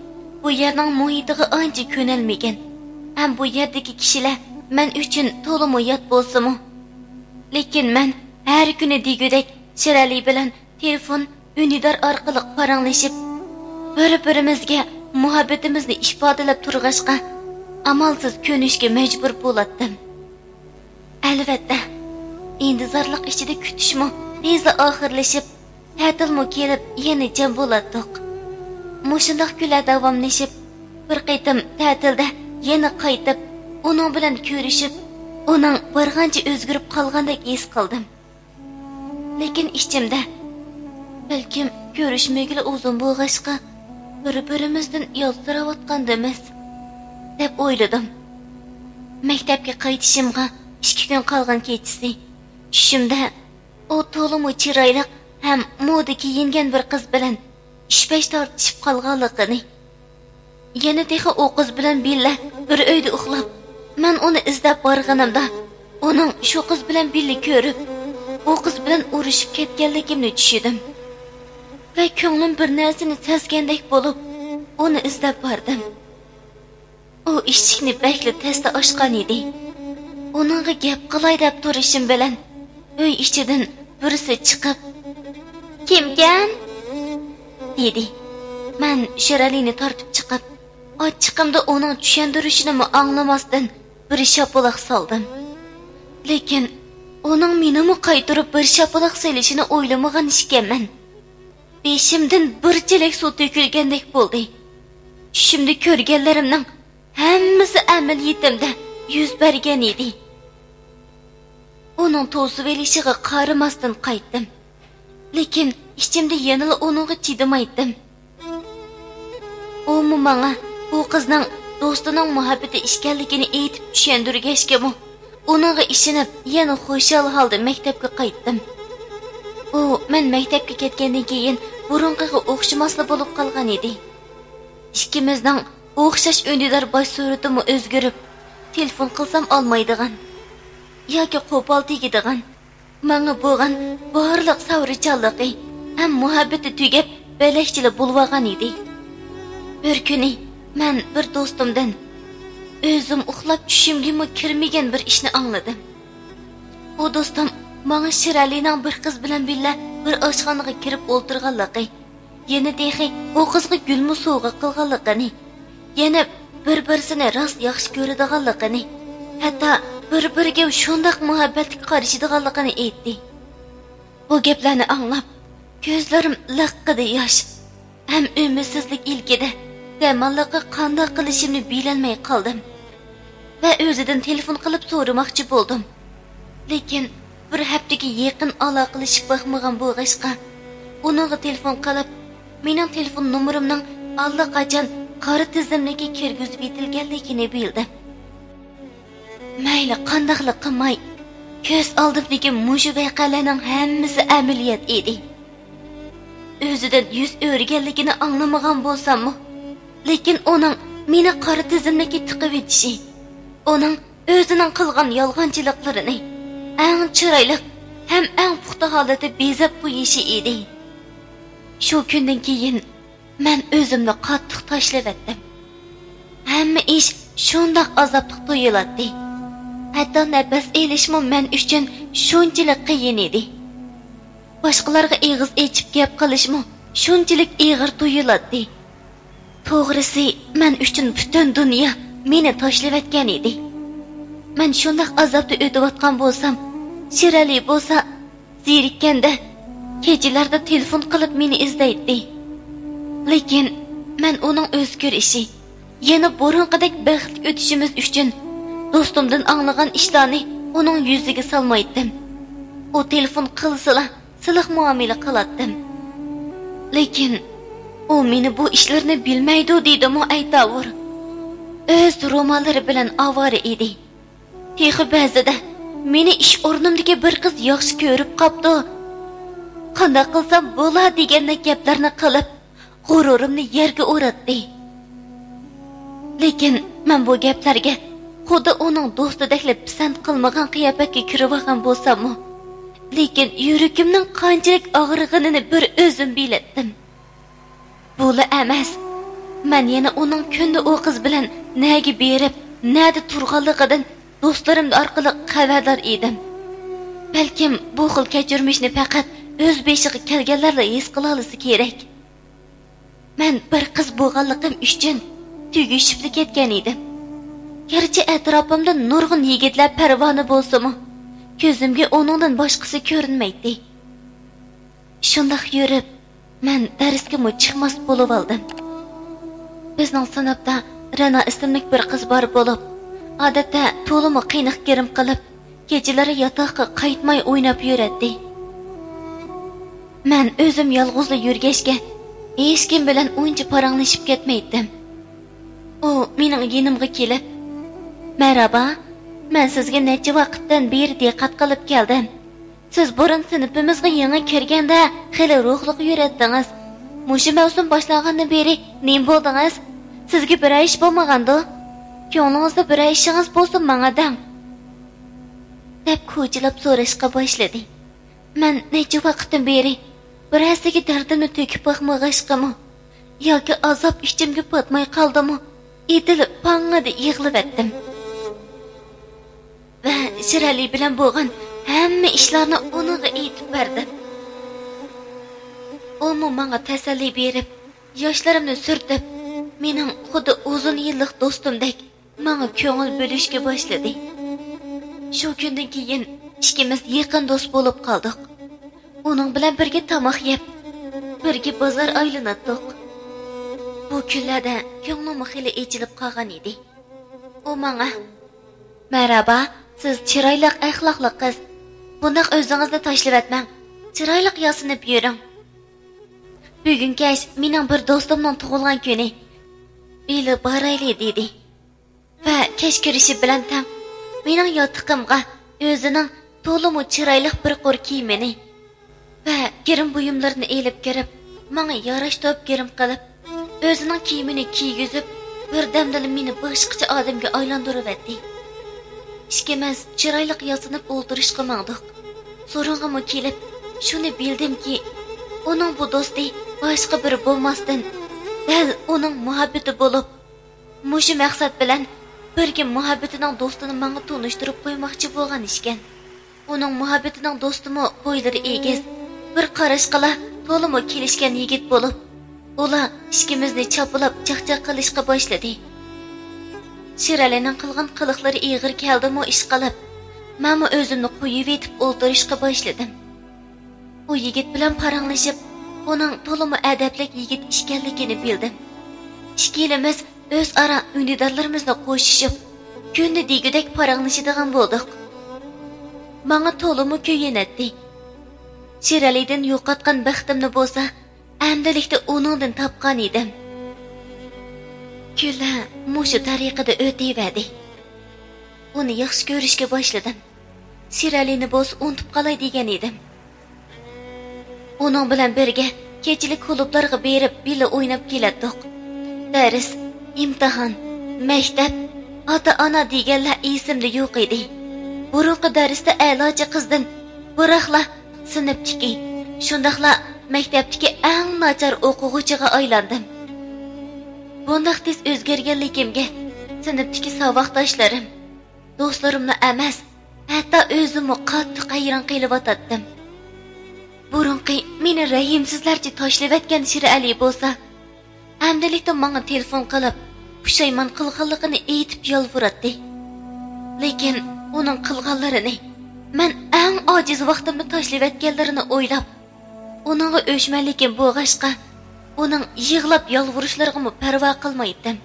بۇ يەرنىڭ مۇھىتىغا ئانچە كۆنەلمىگەن ھەم بۇ يەردىكى كىشىلەر مەن ئۈچۈن تولىمۇ يات بولسىمۇ، لېكىن مەن ھەر كۈنى دېگۈدەك شىرئەلى بىلەن تېلېفون، ئۈندىدار ئارقىلىق پاراڭلىشىپ، بىر-بىرىمىزگە مۇھەببىتىمىزنى ئىپادىلەپ تۇرغاچقا، ئامالسىز كۆنۈشكە مەجبۇر بولاتتىم. ئەلۋەتتە، ئىنتىزارلىق ئىچىدە كۈتۈشمۇ تېزلا ئاخىرلىشىپ، تەتىلمۇ كېلىپ يەنە جەم بولاتتۇق. مۇشۇنداق كۈنلەر داۋاملىشىپ، بىر قېتىم تەتىلدە يەنە قايتىپ، ئۇنىڭ بىلەن كۆرۈشۈپ، ئۇنىڭ بارغانچە ئۆزگىرىپ قالغاندەك ھېس قىلدىم. لېكىن ئىچىمدە، بەلكىم كۆرۈشمىگىلى ئۇزۇن بولغاچقا، بىر-بىرىمىزدىن ياتسىراۋاتقاندىمىز، دەپ ئويلىدىم. مەكتەپكە قايتىشىمغا ئىككى كۈن قالغان كېچىسى، چۈشۈمدە ئۇ تولىمۇ چىرايلىق ھەم مودا كىيىنگەن بىر قىز بىلەن ئىشپەش تارتىشىپ قالغانلىقىنى، يەنە تېخى ئۇ قىز بىلەن بىللە بىر ئۆيدە ئۇخلاپ، مەن ئۇنى ئىزدەپ بارغىنىمدا، ئۇنىڭ شۇ قىز بىلەن بىللە كۆرۈپ، ئۇ قىز بىلەن ئۇرۇشۇپ كەتكەنلىكىمنى چۈشىدىم ۋە كۆڭلۈم بىر نەرسىنى سەزگەندەك بولۇپ، ئۇنى ئىزدەپ باردىم. ئۇ ئىشىكنى بەكلا تەستە ئاچقان ئىدى. ئۇنىڭغا گەپ قىلاي دەپ تۇرۇشۇم بىلەن، ئۆي ئىچىدىن بىرسى چىقىپ، «كىمكەن؟» دېدى. مەن شىرئەلىنى تارتىپ چىقىپ، ئاچچىقىمدا ئۇنىڭ چۈشەندۈرۈشىنىمۇ ئاڭلىماستىن، بىر شاپىلاق سالدىم. لېكىن ئۇنىڭ مېنىمۇ قايتۇرۇپ بىر شاپىلاق سېلىشىنى ئويلىمىغان ئىكەنمەن. بېشىمدىن بىر چېلەك سۇ تۆكۈلگەندەك بولدى. چۈشۈمدە كۆرگەنلىرىمنىڭ ھەممىسى ئەمەلىيىتىمدە يۈز بەرگەن ئىدى. ئۇنىڭ توسۇۋېلىشىغا قارىماستىن قايتتىم. لېكىن ئىچىمدە يەنىلا ئۇنىڭغا چىدىمايتتىم. ئۇمۇ ماڭا ئۇ قىزنىڭ دوستىنىڭ مۇھەببىتى ئىكەنلىكىنى ئېيتىپ چۈشەندۈرگەچكىمۇ، ئۇنىڭغا ئىشىنىپ، يەنە خۇشال ھالدا مەكتەپكە قايتتىم. ئۇ مەن مەكتەپكە كەتكەندىن كېيىن بۇرۇنقىغا ئوخشىماسلا بولۇپ قالغان ئىدى. ئىككىمىزنىڭ ئوخشاش ئۈندىدار باش سۈرىتىمۇ ئۆزگىرىپ، تېلېفون قىلسام ئالمايدىغان ياكى قوپال تېگىدىغان، ماڭا بولغان بارلىق سەۋرچانلىقى ھەم مۇھەببىتى تۈگەپ، بەلەكچىلا بولۇۋالغان ئىدى. بىر كۈنى مەن بىر دوستۇمدىن ئۆزۈم ئۇخلاپ چۈشۈمگىمۇ كىرمىگەن بىر ئىشنى ئاڭلىدىم. ئۇ دوستۇم ماڭا شىرئەلىنىڭ بىر قىز بىلەن بىللە بىر ئاشخانىغا كىرىپ ئولتۇرغانلىقى، يەنە تېخى ئۇ قىزغا گۈلمۇ سوۋغا قىلغانلىقىنى، يەنە بىر-بىرسىنى راست ياخشى كۆرىدىغانلىقىنى، ھەتتا بىر-بىرىگە شۇنداق مۇھەببەتلىك قارىشىدىغانلىقىنى ئېيتتى. بۇ گەپلەرنى ئاڭلاپ، كۆزلىرىم لىققىدە ياش ھەم ئۈمىدسىزلىك ئىلكىدە دەماللىققا قانداق قىلىشىمنى بىلەلمەي قالدىم. ۋە ئۆزىدىن تېلېفون قىلىپ سورىماقچى بولدۇم. لېكىن بىر ھەپتىگە يېقىن ئالاقىلىشىپ باقمىغان بولغاچقا، ئۇنىڭغا تېلېفون قىلىپ، مېنىڭ تېلېفون نومۇرۇمنىڭ ئاللىقاچان قارا تىزىملىككە كىرگۈزۈۋېتىلگەنلىكىنى بىلدىم. مەيلى قانداقلا قىلماي، كۆز ئالدىمدىكى مۇشۇ ۋەقەلەرنىڭ ھەممىسى ئەمەلىيەت ئىدى. ئۆزىدىن يۈز ئۆرۈگەنلىكىنى ئاڭلىمىغان بولساممۇ، لېكىن ئۇنىڭ مېنى قارا تىزىملىككە تىقىۋېتىشى، ئۇنىڭ ئۆزىنىڭ قىلغان يالغانچىلىقلىرىنى ئەڭ چىرايلىق ھەم ئەڭ پۇختا ھالەتتە بېزەپ قويۇشى ئىدى. شۇ كۈندىن كېيىن مەن ئۆزۈمنى قاتتىق تاشلىۋەتتىم. ھەممە ئىش شۇنداق ئازابلىق تۇيۇلاتتى. ھەتتا نەپەس ئېلىشمۇ مەن ئۈچۈن شۇنچىلىك قىيىن ئىدى. باشقىلارغا ئېغىز ئېچىپ گەپ قىلىشمۇ شۇنچىلىك ئېغىر تۇيۇلاتتى. توغرىسى، مەن ئۈچۈن پۈتۈن دۇنيا مېنى تاشلىۋەتكەن ئىدى. مەن شۇنداق ئازابتا ئۆتۈۋاتقان بولسام، شىرئەلى بولسا زېرىككەندە، كېچىلەردە تېلېفون قىلىپ مېنى ئىزدەيتتى. لېكىن مەن ئۇنىڭ ئۆزگىرىشى، يەنە بۇرۇنقىدەك بەختلىك ئۆتۈشىمىز ئۈچۈن دوستۇمدىن ئاڭلىغان ئىشلارنى ئۇنىڭ يۈزىگە سالمايتتىم. ئۇ تېلېفون قىلسىلا، سىلىق مۇئامىلە قىلاتتىم. لېكىن ئۇ مېنى بۇ ئىشلارنى بىلمەيدۇ دېدىمۇ ئەيتاۋۇر. ئۆز رومانلىرى بىلەن ئاۋارە ئىدى. تېخى بەزىدە مېنى ئىش ئورنۇمدىكى بىر قىز ياخشى كۆرۈپ قاپتۇ، قانداق قىلسام بولا دېگەندەك گەپلەرنى قىلىپ، غۇرۇرۇمنى يەرگە ئۇراتتى. لېكىن مەن بۇ گەپلەرگە خۇددى ئۇنىڭ دوستىدەكلا پىسەنت قىلمىغان قىياپەتكە كىرىۋالغان بولساممۇ، لېكىن يۈرىكىمنىڭ قانچىلىك ئاغرىغىنىنى بىر ئۆزۈم بىلەتتىم. بۇلا ئەمەس، مەن يەنە ئۇنىڭ كۈندە ئۇ قىز بىلەن نەگە بېرىپ، نەدە تۇرغانلىقىدىن دوستلىرىم ئارقىلىق خەۋەردار ئىدىم. بەلكىم بۇ خىل كەچۈرمىشنى پەقەت ئۆز بېشىغا كەلگەنلەرلا ھېس قىلالىسا كېرەك. مەن بىر قىز بولغانلىقىم ئۈچۈن تۈگىشىپلا كەتكەن ئىدىم. گەرچە ئەتراپىمدا نۇرغۇن يىگىتلەر پەرۋانە بولسىمۇ، كۆزۈمگە ئۇنىڭدىن باشقىسى كۆرۈنمەيتتى. شۇنداق يۈرۈپ، مەن دەرسكىمۇ چىقماس بولۇۋالدىم. بىزنىڭ سىنىپتا رەنا ئىسىملىك بىر قىز بار بولۇپ، ئادەتتە تولىمۇ قېنىق گىرىم قىلىپ، كېچىلىرى ياتاققا قايتماي ئويناپ يۈرەتتى. مەن ئۆزۈم يالغۇزلا يۈرگەچكە، ھېچكىم بىلەن ئۇنچە پاراڭلىشىپ كەتمەيتتىم. ئۇ مېنىڭ يېنىمغا كېلىپ، «مەرھابا، مەن سىزگە نەچچە ۋاقىتتىن بېرى دىققەت قىلىپ كەلدىم. سىز بۇرۇن سىنىپىمىزغا يېڭى كىرگەندە خېلى روھلۇق يۈرەتتىڭىز. مۇشۇ مەۋسۇم باشلانغاندىن بېرى نېمە بولدىڭىز؟ سىزگە بىرەر ئىش بولمىغاندۇ؟ كۆڭلىڭىزدە بىرەر ئىشىڭىز بولسا ماڭا دەڭ» دەپ كوچىلاپ سوراشقا باشلىدى. مەن نەچچە ۋاقىتتىن بېرى بىرەرسىگە دەردىمنى تۆكۈپ باقمىغاچقىمۇ ياكى ئازاب ئىچىمگە پاتماي قالدىمۇ، ئېتىلىپ پاڭڭىدە يىغلىۋەتتىم. ۋە شىرئەلى بىلەن بولغان ھەممە ئىشلارنى ئۇنىڭغا ئېيتىپ بەردىم. ئۇمۇ ماڭا تەسەللى بېرىپ، ياشلىرىمنى سۈرتۈپ، مېنىڭ خۇددى ئۇزۇن يىللىق دوستۇمدەك ماڭا كۆڭۈل بۆلۈشكە باشلىدى. شۇ كۈندىن كېيىن ئىككىمىز يېقىن دوست بولۇپ قالدۇق. ئۇنىڭ بىلەن بىرگە تاماق يەپ، بىرگە بازار ئايلىناتتۇق. بۇ كۈنلەردە كۆڭلۈممۇ خېلى ئېچىلىپ قالغان ئىدى. ئۇ ماڭا، «مەرھابا، سىز چىرايلىق، ئەخلاقلىق قىز. بۇنداق ئۆزىڭىزنى تاشلىۋەتمەڭ. چىرايلىق ياسىنىپ يۈرۈڭ. بۈگۈن كەچ مېنىڭ بىر دوستۇمنىڭ تۇغۇلغان كۈنى. بىللە بارايلى» دېدى. ۋە كەچ كىرىشى بىلەن تەڭ مېنىڭ ياتىقىمغا ئۆزىنىڭ تولىمۇ چىرايلىق بىر قۇر كىيىمىنى ۋە گىرىم بۇيۇملىرىنى ئېلىپ كىرىپ، ماڭا ياراشتۇرۇپ گىرىم قىلىپ، ئۆزىنىڭ كىيىمىنى كىيگۈزۈپ، بىردەمدىلا مېنى باشقىچە ئادەمگە ئايلاندۇرۇۋەتتى. ئىككىمىز چىرايلىق ياسىنىپ ئولتۇرۇشقا ماڭدۇق. سورۇنغىمۇ كېلىپ، شۇنى بىلدىمكى، ئۇنىڭ بۇ دوستى باشقا بىرى بولماستىن، دەل ئۇنىڭ مۇھەببىتى بولۇپ، مۇشۇ مەقسەت بىلەن بىرگە مۇھەببىتىنىڭ دوستىنى ماڭا تونۇشتۇرۇپ قويماقچى بولغان ئىكەن. ئۇنىڭ مۇھەببىتىنىڭ دوستىمۇ بويلىرى ئېگىز، بىر قاراشقىلا تولىمۇ كېلىشكەن يىگىت بولۇپ، ئۇلار ئىككىمىزنى چاپىلاپ چاقچاق قىلىشقا باشلىدى. شىرئەلىنىڭ قىلغان قىلىقلىرى ئېغىر كەلدىمۇ ئىشقىلىپ، مەنمۇ ئۆزۈمنى قويۇۋېتىپ ئولتۇرۇشقا باشلىدىم. ئۇ يىگىت بىلەن پاراڭلىشىپ، ئۇنىڭ تولىمۇ ئەدەپلىك يىگىت ئىكەنلىكىنى بىلدىم. ئىككىيلىمىز ئۆزئارا ئۈندىدارلىرىمىزنى قوشۇشۇپ، كۈندە دېگۈدەك پاراڭلىشىدىغان بولدۇق. ماڭا تولىمۇ كۆيۈنەتتى. شىرئەلىدىن يوقاتقان بەختىمنى بولسا، ئەمدىلىكتە ئۇنىڭدىن تاپقان ئىدىم. كۈنلەر مۇشۇ تەرىقىدە ئۆتۈۋەردى. ئۇنى ياخشى كۆرۈشكە باشلىدىم. شىرئەلىنى بولسا ئۇنتۇپ قالاي دېگەن ئىدىم. ئۇنىڭ بىلەن بىرگە كېچىلىك كۇلۇبلارغا بېرىپ بىللە ئويناپ كېلەتتۇق. دەرس، ئىمتىھان، مەكتەپ، ئاتا-ئانا دېگەنلەر ئېسىمدە يوق ئىدى. بۇرۇنقى دەرستە ئەلاچى قىزدىن بىراقلا سىنىپتىكى، شۇنداقلا مەكتەپتىكى ئەڭ ناچار ئوقۇغۇچىغا ئايلاندىم. بۇنداق تېز ئۆزگەرگەنلىكىمگە سىنىپتىكى ساۋاقداشلىرىم، دوستلىرىملا ئەمەس، ھەتتا ئۆزۈممۇ قاتتىق ھەيران قېلىۋاتاتتىم. بۇرۇنقى مېنى رەھىمسىزلەرچە تاشلىۋەتكەن شىرئەلى بولسا، ئەمدىلىكتە ماڭا تېلېفون قىلىپ، پۇشايمان قىلغانلىقىنى ئېيتىپ يالۋۇراتتى. لېكىن ئۇنىڭ قىلغانلىرىنى مەن ئەڭ ئاجىز ۋاقتىمدا تاشلىۋەتكەنلىرىنى ئويلاپ، ئۇنىڭغا ئۆچمەنلىكىم بولغاچقا، ئۇنىڭ يىغلاپ يالۋۇرۇشلىرىغىمۇ پەرۋا قىلمايتتىم.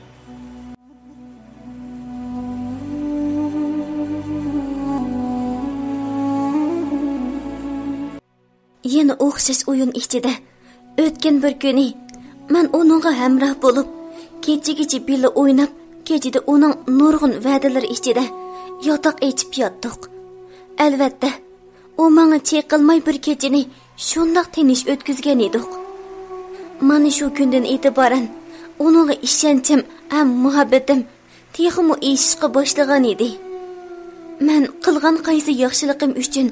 يەنە ئوخشاش ئويۇن ئىچىدە، ئۆتكەن بىر كۈنى مەن ئۇنىڭغا ھەمراھ بولۇپ، كېچىگىچە بىللە ئويناپ، كېچىدە ئۇنىڭ نۇرغۇن ۋەدىلىرى ئىچىدە ياتاق ئېچىپ ياتتۇق. ئەلۋەتتە، ئۇ ماڭا چېقىلماي بىر كېچىنى شۇنداق تىنچ ئۆتكۈزگەن ئىدۇق. مانا شۇ كۈندىن ئېتىبارەن ئۇنىڭغا ئىشەنچىم ھەم مۇھەببىتىم تېخىمۇ ئېشىشقا باشلىغان ئىدى. مەن قىلغان قايسى ياخشىلىقىم ئۈچۈن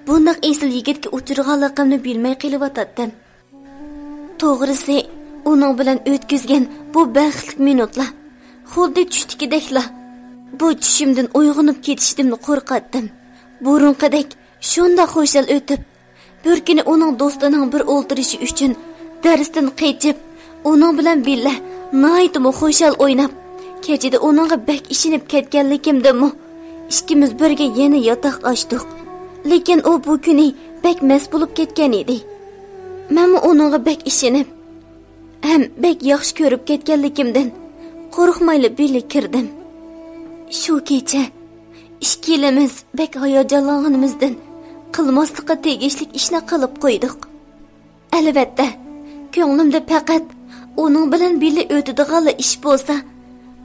بۇنداق ئېسىل يىگىتكە ئۇچرىغانلىقىمنى بىلمەي قېلىۋاتاتتىم. توغرىسى، ئۇنىڭ بىلەن ئۆتكۈزگەن بۇ بەختلىك مىنۇتلار خۇددى چۈشتىكىدەكلا. بۇ چۈشۈمدىن ئويغىنىپ كېتىشىدىملا قورقاتتىم. بۇرۇنقىدەك شۇنداق خۇشال ئۆتۈپ، بىر كۈنى ئۇنىڭ دوستىنىڭ بىر ئولتۇرۇشى ئۈچۈن دەرستىن قېچىپ، ئۇنىڭ بىلەن بىللە ناھايىتىمۇ خۇشال ئويناپ، كېچىدە ئۇنىڭغا بەك ئىشىنىپ كەتكەنلىكىمدىنمۇ ئىككىمىز بىرگە يەنە ياتاق ئاچتۇق. لېكىن ئۇ بۇ كۈنى بەك مەست بولۇپ كەتكەن ئىدى. مەنمۇ ئۇنىڭغا بەك ئىشىنىپ ھەم بەك ياخشى كۆرۈپ كەتكەنلىكىمدىن قورقمايلا بىللە كىردىم. شۇ كېچە ئىككىلىمىز بەك ھاياجانلانغىنىمىزدىن قىلماسلىققا تېگىشلىك ئىشنى قىلىپ قويدۇق. ئەلۋەتتە، كۆڭلۈمدە پەقەت ئۇنىڭ بىلەن بىللە ئۆتىدىغانلا ئىش بولسا،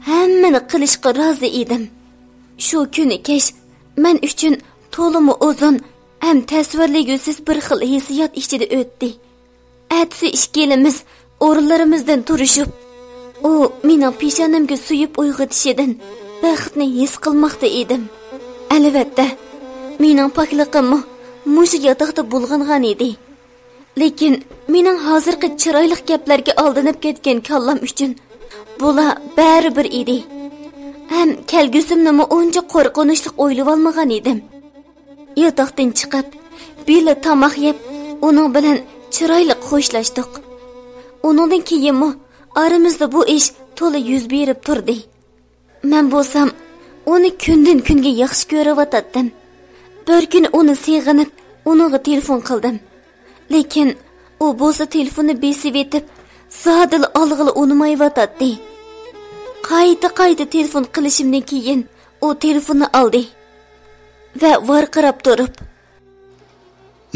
ھەممىنى قىلىشقا رازى ئىدىم. شۇ كۈنى كەچ مەن ئۈچۈن تولىمۇ ئۇزۇن ھەم تەسۋىرلىگۈسىز بىر خىل ھېسسىيات ئىچىدە ئۆتتى. ئەتىسى ئىككىلىمىز ئورۇنلىرىمىزدىن تۇرۇشۇپ، ئۇ مېنىڭ پېشانەمگە سۆيۈپ ئويغىتىشىدىن بەختنى ھېس قىلماقتا ئىدىم. ئەلۋەتتە، مېنىڭ پاكلىقىممۇ مۇشۇ ياتاقتا بۇلغانغان ئىدى. لېكىن مېنىڭ ھازىرقى چىرايلىق گەپلەرگە ئالدىنىپ كەتكەن كاللام ئۈچۈن بۇلار بەرىبىر ئىدى. ھەم كەلگۈسىمنىمۇ ئۇنچە قورقۇنچلۇق ئويلىۋالمىغان ئىدىم. ياتاقتىن چىقىپ، بىللە تاماق يەپ، ئۇنىڭ بىلەن چىرايلىق خوشلاشتۇق. ئۇنىڭدىن كېيىنمۇ ئارىمىزدا بۇ ئىش تولا يۈز بېرىپ تۇردى. مەن بولسام ئۇنى كۈندىن كۈنگە ياخشى كۆرۈۋاتاتتىم. بىر كۈنى ئۇنى سېغىنىپ، ئۇنىڭغا تېلېفون قىلدىم. لېكىن ئۇ بولسا تېلېفوننى بېسىۋېتىپ، زادىلا ئالغىلى ئۇنىمايۋاتاتتى. قايتا-قايتا تېلېفون قىلىشىمدىن كېيىن، ئۇ تېلېفوننى ئالدى ۋە ۋارقىراپ تۇرۇپ،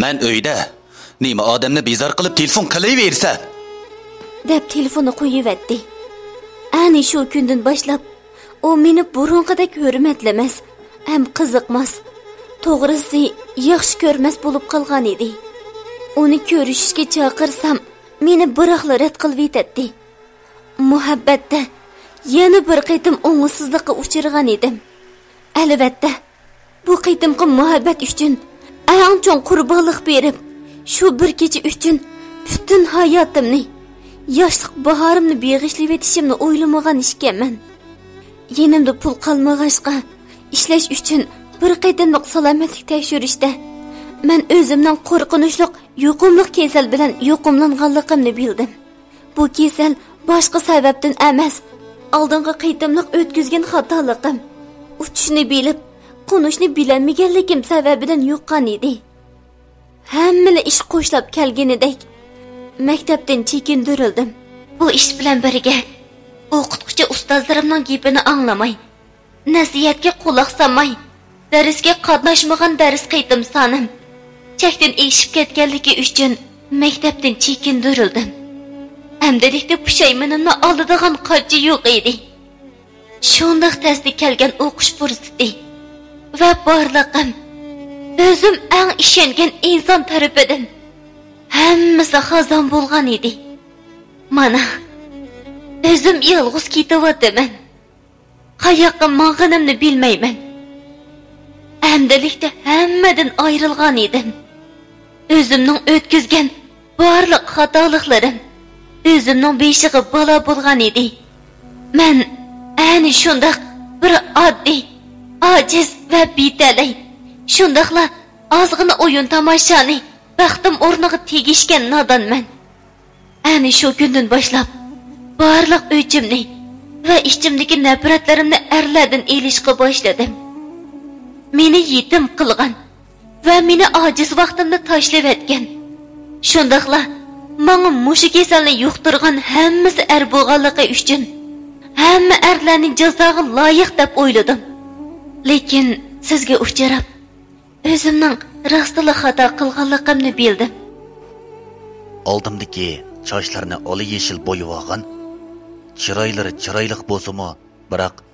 «مەن ئۆيدە. نېمە ئادەمنى بىزار قىلىپ تېلېفون قىلىۋېرىسەن؟» دەپ تېلېفوننى قويۇۋەتتى. ئەنە شۇ كۈندىن باشلاپ، ئۇ مېنى بۇرۇنقىدەك ھۆرمەتلىمەس ھەم قىزىقماس، توغرىسى، ياخشى كۆرمەس بولۇپ قالغانىدى. ئۇنى كۆرۈشۈشكە چاقىرسام، مېنى بىراقلا رەت قىلىۋېتەتتى. مۇھەببەتتە يەنە بىر قېتىم ئوڭۇشسىزلىققا ئۇچرىغان ئىدىم. ئەلۋەتتە، بۇ قېتىمقى مۇھەببەت ئۈچۈن ئەڭ چوڭ قۇربانلىق بېرىپ، شۇ بىر كېچە ئۈچۈن پۈتۈن ھاياتىمنى، ياشلىق باھارىمنى بېغىشلىۋېتىشىمنى ئويلىمىغان ئىكەنمەن. يېنىمدا پۇل قالمىغاچقا، ئىشلەش ئۈچۈن بىر قېتىملىق سالامەتلىك تەكشۈرۈشتە مەن ئۆزۈمنىڭ قورقۇنچلۇق يۇقۇملۇق كېسەل بىلەن يۇقۇملانغانلىقىمنى بىلدىم. بۇ كېسەل باشقا سەۋەبتىن ئەمەس، ئالدىنقى قېتىملىق ئۆتكۈزگەن خاتالىقىم، ئۇچۇشنى بىلىپ، قونۇشنى بىلەلمىگەنلىكىم سەۋەبىدىن يۇققان ئىدى. ھەممىلا ئىش قوشلاپ كەلگىنىدەك، مەكتەپتىن چېكىندۈرۈلدۈم. بۇ ئىش بىلەن بىرگە، ئوقۇتقۇچى ئۇستازلىرىمنىڭ گېپىنى ئاڭلىماي، نەسىھەتكە قۇلاق سالماي، دەرسكە قاتناشمىغان دەرس قېتىم سانىم چەكتىن ئېشىپ كەتكەنلىكى ئۈچۈن مەكتەپتىن چېكىندۈرۈلدۈم. ئەمدىلىكتە پۇشايمىنىمنى ئالىدىغان قاچا يوق ئىدى. شۇنداق تەستە كەلگەن ئوقۇش پۇرسىتى ۋە بارلىقىم، ئۆزۈم ئەڭ ئىشەنگەن ئىنسان تەرىپىدىن ھەممىسى خازان بولغان ئىدى. مانا، ئۆزۈم يالغۇز كېتىۋاتىمەن. قاياققا ماڭغىنىمنى بىلمەيمەن. ئەمدىلىكتە ھەممىدىن ئايرىلغان ئىدىم. ئۆزۈمنىڭ ئۆتكۈزگەن بارلىق خاتالىقلىرىم ئۆزۈمنىڭ بېشىغا بالا بولغان ئىدى. مەن ئەنە شۇنداق بىر ئاددىي، ئاجىز ۋە بىتەلەي، شۇنداقلا ئازغىنە ئويۇن تاماشانى بەختىم ئورنىغا تېگىشكەن نادانمەن. ئەنە شۇ كۈندىن باشلاپ، بارلىق ئۆچۈمنى ۋە ئىچىمدىكى نەپرەتلىرىمنى ئەرلەردىن ئېلىشقا باشلىدىم. مېنى يېتىم قىلغان ۋە مېنى ئاجىز ۋاقتىمدا تاشلىۋەتكەن، شۇنداقلا ماڭا مۇشۇ كېسەلنى يۇقتۇرغان ھەممىسى ئەر بولغانلىقى ئۈچۈن، ھەممە ئەرلەرنى جازاغا لايىق دەپ ئويلىدىم. لېكىن سىزگە ئۇچراپ، ئۆزۈمنىڭ راستلا خاتا قىلغانلىقىمنى بىلدىم. ئالدىمدىكى چاچلىرىنى ئالا يېشىل بويىۋالغان، چىرايلىرى چىرايلىق بولسىمۇ، بىراق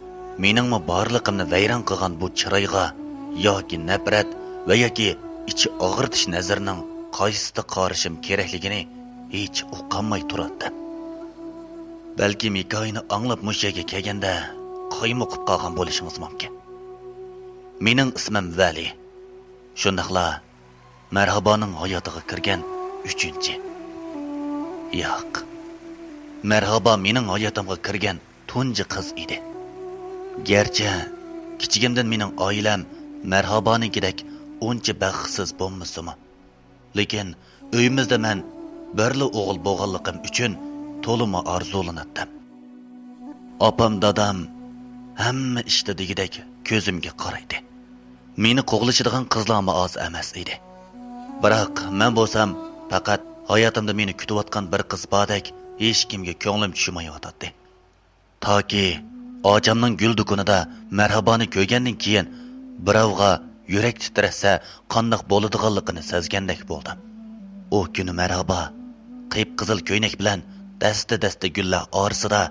مېنىڭمۇ بارلىقىمنى ۋەيران قىلغان بۇ چىرايغا ياكى نەپرەت ۋە ياكى ئىچ ئاغرىتىش نەزىرىنىڭ قايسىسىدا قارىشىم كېرەكلىكىنى ھېچ ئۇقالماي تۇراتتىم. بەلكىم ھېكايىنى ئاڭلاپ مۇشۇ يەرگە كەلگەندە قايمۇقۇپ قالغان بولۇشىڭىز مۇمكىن. مېنىڭ ئىسمىم ۋەلى. شۇنداقلا مەرھابانىڭ ھاياتىغا كىرگەن ئۈچىنچى. ياق. مەرھابا مېنىڭ ھاياتىمغا كىرگەن تۇنجى قىز ئىدى. گەرچە كىچىكىمدىن مېنىڭ ئائىلەم مەرھابانىڭكىدەك ئۇنچە بەختسىز بولمىسىمۇ، لېكىن ئۆيىمىزدە مەن بىرلا ئوغۇل بولغانلىقىم ئۈچۈن تولىمۇ ئارزۇلىناتتىم. ئاپام، دادام ھەممە ئىشتا دېگۈدەك كۆزۈمگە قارايدى. مېنى قوغلىشىدىغان قىزلارمۇ ئاز ئەمەس ئىدى. بىراق مەن بولسام پەقەت ھاياتىمدا مېنى كۈتۈۋاتقان بىر قىز باردەك ھېچكىمگە كۆڭلۈم چۈشمەيۋاتاتتى. تاكى ئاچامنىڭ گۈل دۇكىنىدا مەرھابانى كۆرگەندىن كېيىن، بىراۋغا يۈرەك تىترەتسە قانداق بولىدىغانلىقىنى سەزگەندەك بولدۇم. ئۇ كۈنى مەرھابا قىپقىزىل كۆينەك بىلەن دەستە-دەستە گۈللەر ئارىسىدا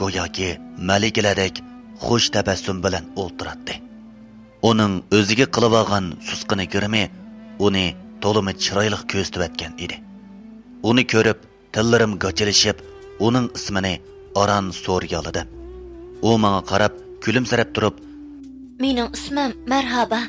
گوياكى مەلىكىلەردەك خۇش تەبەسسۇم بىلەن ئولتۇراتتى. ئۇنىڭ ئۆزىگە قىلىۋالغان سۇسقىنە گىرىمى ئۇنى تولىمۇ چىرايلىق كۆرسىتىۋەتكەن ئىدى. ئۇنى كۆرۈپ، تىللىرىم گاچىلىشىپ، ئۇنىڭ ئىسمىنى ئاران سورىيالىدىم. ئۇ ماڭا قاراپ، كۈلۈمسىرەپ تۇرۇپ، مېنىڭ ئىسمىم مەرھابا.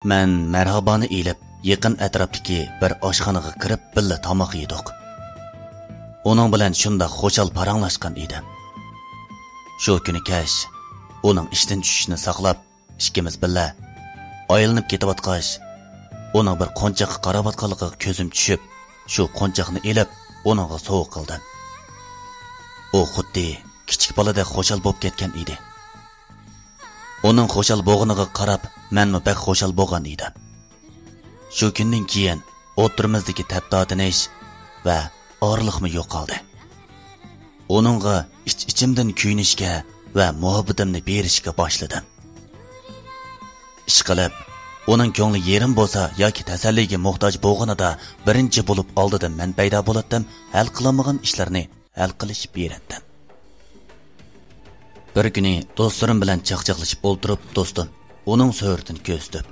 مەن مەرھابانى ئېلىپ، يېقىن ئەتراپتىكى بىر ئاشخانىغا كىرىپ، بىللە تاماق يېدۇق. ئۇنىڭ بىلەن شۇنداق خۇشال پاراڭلاشقان ئىدىم. شۇ كۈنى كەچ ئۇنىڭ ئىشتىن چۈشۈشىنى ساقلاپ، ئىككىمىز بىللە ئايلىنىپ كېتىۋاتقاچ، ئۇنىڭ بىر قونچاققا قاراۋاتقانلىقىغا كۆزۈم چۈشۈپ، شۇ قونچاقنى ئېلىپ، ئۇنىڭغا سوۋغا قىلدىم. ئۇ خۇددى كىچىك بالىدەك خۇشال بولۇپ كەتكەن ئىدى. ئۇنىڭ خۇشال بولغىنىغا قاراپ، مەنمۇ بەك خۇشال بولغان ئىدىم. شۇ كۈندىن كېيىن ئوتتۇرىمىزدىكى تەپ تارتىنىش ۋە ئارىلىقمۇ يوقالدى. ئۇنىڭغا ئىچ-ئىچىمدىن كۆيۈنۈشكە ۋە مۇھەببىتىمنى بېرىشكە باشلىدىم. ئىشقىلىپ، ئۇنىڭ كۆڭلى يېرىم بولسا ياكى تەسەللىگە موھتاج بولغىنىدا، بىرىنچى بولۇپ ئالدىدا مەن پەيدا بولاتتىم، ھەل قىلالمىغان ئىشلارنى ھەل قىلىشىپ بېرەتتىم. بىر كۈنى دوستلىرىم بىلەن چاقچاقلىشىپ ئولتۇرۇپ، دوستۇم ئۇنىڭ سۈرىتىنى كۆرسىتىپ،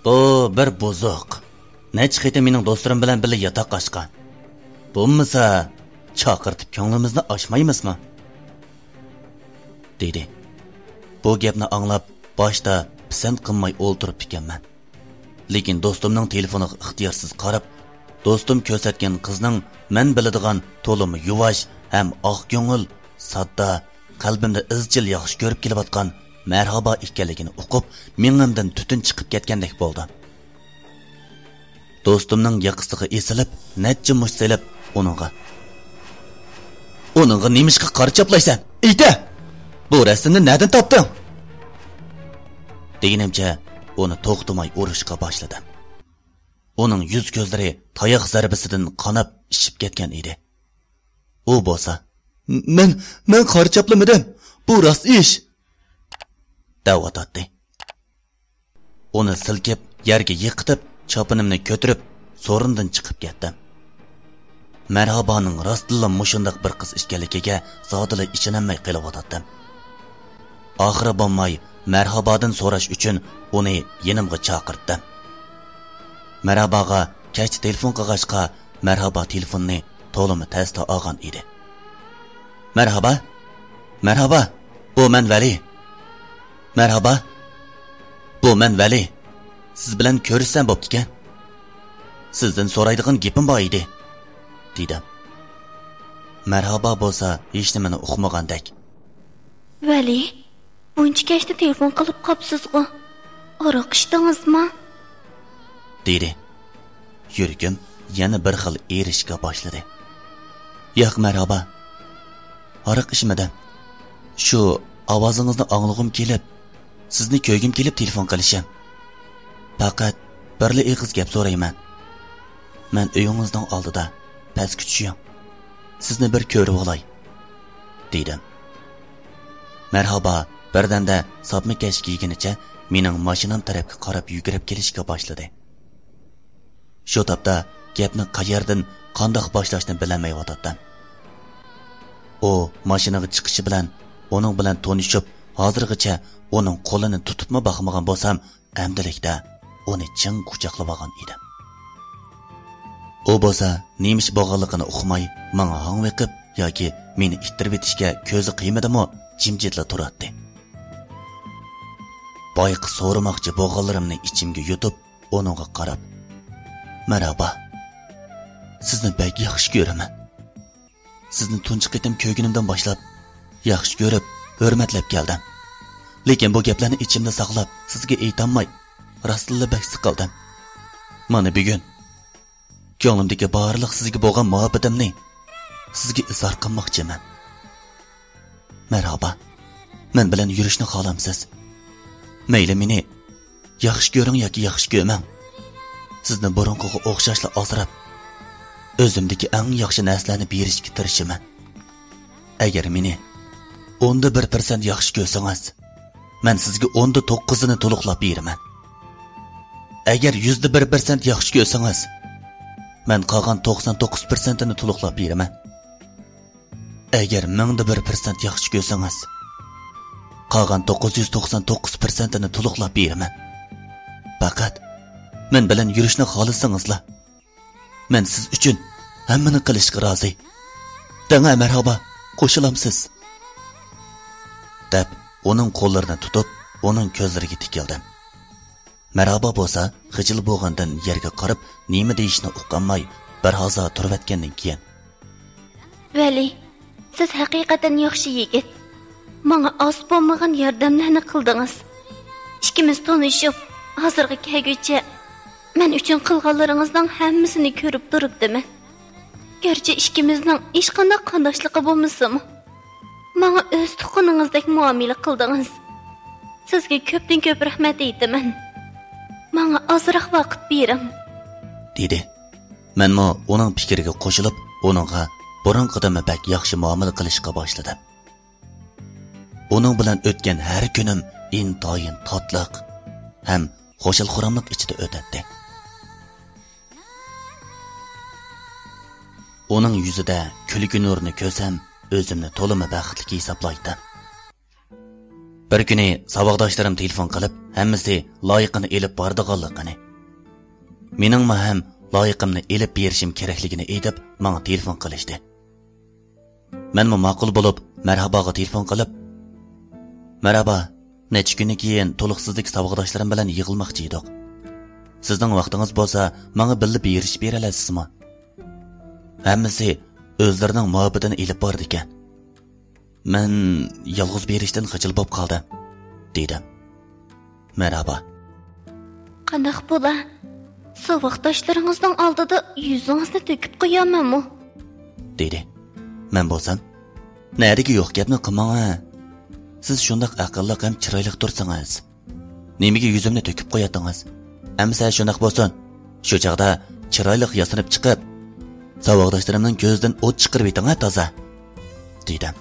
«بۇ بىر بۇزۇق. نەچچە قېتىم مېنىڭ دوستلىرىم بىلەن بىللە ياتاق ئاچقان. بولمىسا، چاقىرتىپ كۆڭلىمىزنى ئاچمايمىزمۇ؟» دېدى. بۇ گەپنى ئاڭلاپ، باشتا پىسەنت قىلماي ئولتۇرۇپتىكەنمەن. لېكىن دوستۇمنىڭ تېلېفونىغا ئىختىيارسىز قاراپ، دوستۇم كۆرسەتكەن قىزنىڭ مەن بىلىدىغان تولىمۇ يۇۋاش ھەم ئاق كۆڭۈل، ساددا، قەلبىمدە ئىزچىل ياخشى كۆرۈپ كېلىۋاتقان مەرھابا ئىكەنلىكىنى ئۇقۇپ، مېڭەمدىن تۈتۈن چىقىپ كەتكەندەك بولدۇم. دوستۇمنىڭ ياقىسىغا ئېسىلىپ، نەچچە مۇشت سېلىپ، ئۇنىڭغا، «ئۇنىڭغا نېمىشقا قارا چاپلايسەن؟ ئېيتە! بۇ رەسىمنى نەدىن تاپتىڭ؟» دېگىنىمچە، ئۇنى توختىماي ئۇرۇشقا باشلىدىم. ئۇنىڭ يۈز-كۆزلىرى تاياق زەربىسىدىن قاناپ ئىششىپ كەتكەن ئىدى. ئۇ بولسا، «مەن، مەن قارا چاپلىمىدىم. بۇ راست ئىش!» دەۋاتاتتى. ئۇنى سىلكىپ، يەرگە يىقىتىپ، چاپىنىمنى كۆتۈرۈپ، سورۇندىن چىقىپ كەتتىم. مەرھابانىڭ راستتىنلا مۇشۇنداق بىر قىز ئىكەنلىكىگە زادىلا ئىشىنەلمەي قېلىۋاتاتتىم. ئاخىرى بولماي، مەرھابادىن سوراش ئۈچۈن ئۇنى يېنىمغا چاقىرتتىم. مەرھاباغا كەچتە تېلېفون قىلغاچقا، مەرھابا تېلېفوننى تولىمۇ تەستە ئالغان ئىدى. «مەرھابا! مەرھابا! بۇ مەن ۋەلى! مەرھابا! بۇ مەن ۋەلى! سىز بىلەن كۆرۈشسەم بوپتىكەن. سىزدىن سورايدىغان گېپىم بار ئىدى»، دېدىم. مەرھابا بولسا ھېچنېمىنى ئۇقمىغاندەك، «ۋەلى، بۇنچە كەچتە تېلېفون قىلىپ قاپسىزغۇ؟ ئاراق ئىچتىڭىزما؟» دېدى. يۈرىكىم يەنە بىر خىل ئېرىشكە باشلىدى. «ياق، مەرھابا. ھاراق ئىچمىدىم. شۇ ئاۋازىڭىزنى ئاڭلىغۇم كېلىپ، سىزنى كۆرگۈم كېلىپ تېلېفون قىلىشىم. پەقەت بىرلا ئېغىز گەپ سورايمەن. مەن ئۆيىڭىزنىڭ ئالدىدا، پەسكە چۈشۈڭ. سىزنى بىر كۆرۈۋالاي»، دېدىم. مەرھابا بىردەمدە ساپما كەش كىيگىنىچە مېنىڭ ماشىنام تەرەپكە قاراپ يۈگۈرۈپ كېلىشكە باشلىدى. شۇ تاپتا گەپنى قەيەردىن، قانداق باشلاشنى بىلەلمەيۋاتاتتىم. ئۇ ماشىنىغا چىقىشى بىلەن ئۇنىڭ بىلەن تونۇشۇپ، ھازىرغىچە ئۇنىڭ قولىنى تۇتۇپمۇ باقمىغان بولسام، ئەمدىلىكتە ئۇنى چىڭ قۇچاقلىۋالغان ئىدىم. ئۇ بولسا نېمە ئىش بولغانلىقىنى ئۇقماي، ماڭا ھاڭۋېقىپ ياكى مېنى ئىتتىرىۋېتىشكە كۆزى قىيمىدىمۇ، جىمجىتلا تۇراتتى. بايىقى سورىماقچى بولغانلىرىمنى ئىچىمگە يۇتۇپ، ئۇنىڭغا قاراپ، «مەرھابا. سىزنى بەك ياخشى كۆرىمەن. سىزنى تۇنجى قېتىم كۆرگىنىمدىن باشلاپ ياخشى كۆرۈپ، ھۆرمەتلەپ كەلدىم. لېكىن بۇ گەپلەرنى ئىچىمدە ساقلاپ، سىزگە ئېيتالماي، راستتىنلا بەك سىقىلدىم. مانا بۈگۈن كۆڭلۈمدىكى بارلىق سىزگە بولغان مۇھەببىتىمنى سىزگە ئىزھار قىلماقچىمەن. مەرھابا. مەن بىلەن يۈرۈشنى خالامسىز؟ مەيلى، مېنى ياخشى كۆرۈڭ ياكى ياخشى كۆرمەڭ، سىزنى بۇرۇنقىغا ئوخشاشلا ئاسراپ، ئۆزۈمدىكى ئەڭ ياخشى نەرسىلەرنى بېرىشكە تىرىشىمەن. ئەگەر مېنى ئوندا بىر پىرسەنت ياخشى كۆرسىڭىز، مەن سىزگە ئوندا توققۇزىنى تولۇقلاپ بېرىمەن. ئەگەر يۈزدە بىر پىرسەنت ياخشى كۆرسىڭىز، مەن قالغان توقسان توققۇز پىرسەنتىنى تولۇقلاپ بېرىمەن. ئەگەر مىڭدا بىر پىرسەنت ياخشى كۆرسىڭىز، قالغان توققۇز يۈز توقسان توققۇز پىرسەنتىنى تولۇقلاپ بېرىمەن. پەقەت مەن بىلەن يۈرۈشنى خالىسىڭىزلا، مەن سىز ئۈچۈن ھەممىنى قىلىشقا رازى. دەڭە، مەرھابا، قوشۇلامسىز؟» دەپ، ئۇنىڭ قوللىرىنى تۇتۇپ، ئۇنىڭ كۆزلىرىگە تىكىلدىم. مەرھابا بولسا خىجىل بولغاندىن يەرگە قاراپ نېمە دېيىشنى ئۇقالماي بىر ھازا تۇرۇۋەتكەندىن كېيىن، ۋەلى، سىز ھەقىقەتەن ياخشى يىگىت. ماڭا ئاز بولمىغان ياردەملەرنى قىلدىڭىز. ئىككىمىز تونۇشۇپ، ھازىرغا كەلگۈچە مەن ئۈچۈن قىلغانلىرىڭىزنىڭ ھەممىسىنى كۆرۈپ تۇرۇپتىمەن. گەرچە ئىككىمىزنىڭ ھېچقانداق قانداشلىقى بولمىسىمۇ، ماڭا ئۆز تۇغقىنىڭىزدەك مۇئامىلە قىلدىڭىز. سىزگە كۆپتىن كۆپ رەھمەت ئېيتىمەن. ماڭا ئازراق ۋاقىت بېرىڭ، دېدى. مەنمۇ ئۇنىڭ پىكرىگە قوشۇلۇپ، ئۇنىڭغا بۇرۇنقىدىنمۇ بەك ياخشى مۇئامىلە قىلىشقا باشلىدىم. ئۇنىڭ بىلەن ئۆتكەن ھەر كۈنۈم ئىنتايىن تاتلىق ھەم خۇشال-خۇراملىق ئىچىدە ئۆتەتتى. ئۇنىڭ يۈزىدە كۈلكە نۇرىنى كۆرسەم، ئۆزۈمنى تولىمۇ بەختلىك ھېسابلايتتىم. بىر كۈنى ساۋاقداشلىرىم تېلېفون قىلىپ، ھەممىسى لايىقىنى ئېلىپ بارىدىغانلىقىنى، مېنىڭمۇ ھەم لايىقىمنى ئېلىپ بېرىشىم كېرەكلىكىنى ئېيتىپ، ماڭا تېلېفون قىلىشتى. مەنمۇ ماقۇل بولۇپ، مەرھاباغا تېلېفون قىلىپ، مەرھابا، نەچچە كۈندىن كېيىن تولۇقسىزدىكى ساۋاقداشلىرىم بىلەن يىغىلماقچى ئىدۇق. سىزنىڭ ۋاقتىڭىز بولسا، ماڭا بىللە بېرىشىپ بېرەلەيسىزمۇ؟ ھەممىسى ئۆزلىرىنىڭ مۇھەببىتىنى ئېلىپ بارىدىكەن. مەن يالغۇز بېرىشتىن خىجىل بولۇپ قالدىم، دېدىم. مەرھابا. قانداق بولا؟ ساۋاقداشلىرىڭىزنىڭ ئالدىدا يۈزىڭىزنى تۆكۈپ قويامەنمۇ؟ دېدى. مەن بولسام، نەدىكى يوق گەپنى قىلماڭ ھە. سىز شۇنداق ئەقىللىق ھەم چىرايلىق تۇرسىڭىز، نېمىگە يۈزۈمنى تۆكۈپ قوياتتىڭىز؟ ئەمىسە شۇنداق بولسۇن، شۇ چاغدا چىرايلىق ياسىنىپ چىقىپ، ساۋاقداشلىرىمنىڭ كۆزىدىن ئوت چىقىرىۋېتىڭ ھە تازا، دېدىم.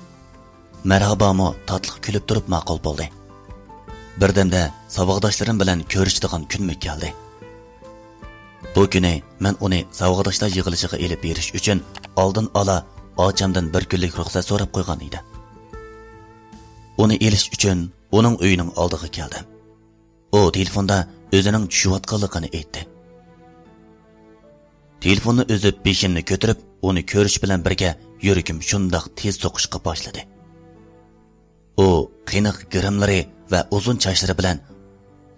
مەرھابامۇ تاتلىق كۈلۈپ تۇرۇپ ماقۇل بولدى. بىردەمدە ساۋاقداشلىرىم بىلەن كۆرۈشىدىغان كۈنمۇ كەلدى. بۇ كۈنى مەن ئۇنى ساۋاقداشلار يىغىلىشىغا ئېلىپ بېرىش ئۈچۈن ئالدىن ئالا ئاچامدىن بىر كۈنلۈك رۇخسەت سوراپ قويغان ئىدىم. ئۇنى ئېلىش ئۈچۈن ئۇنىڭ ئۆيىنىڭ ئالدىغا كەلدىم. ئۇ تېلېفوندا ئۆزىنىڭ چۈشۈۋاتقانلىقىنى ئېيتتى. تېلېفوننى ئۈزۈپ، بېشىمنى كۆتۈرۈپ، ئۇنى كۆرۈش بىلەن بىرگە يۈرىكىم شۇنداق تېز سوقۇشقا باشلىدى. ئۇ قېنىق گىرىملىرى ۋە ئۇزۇن چاچلىرى بىلەن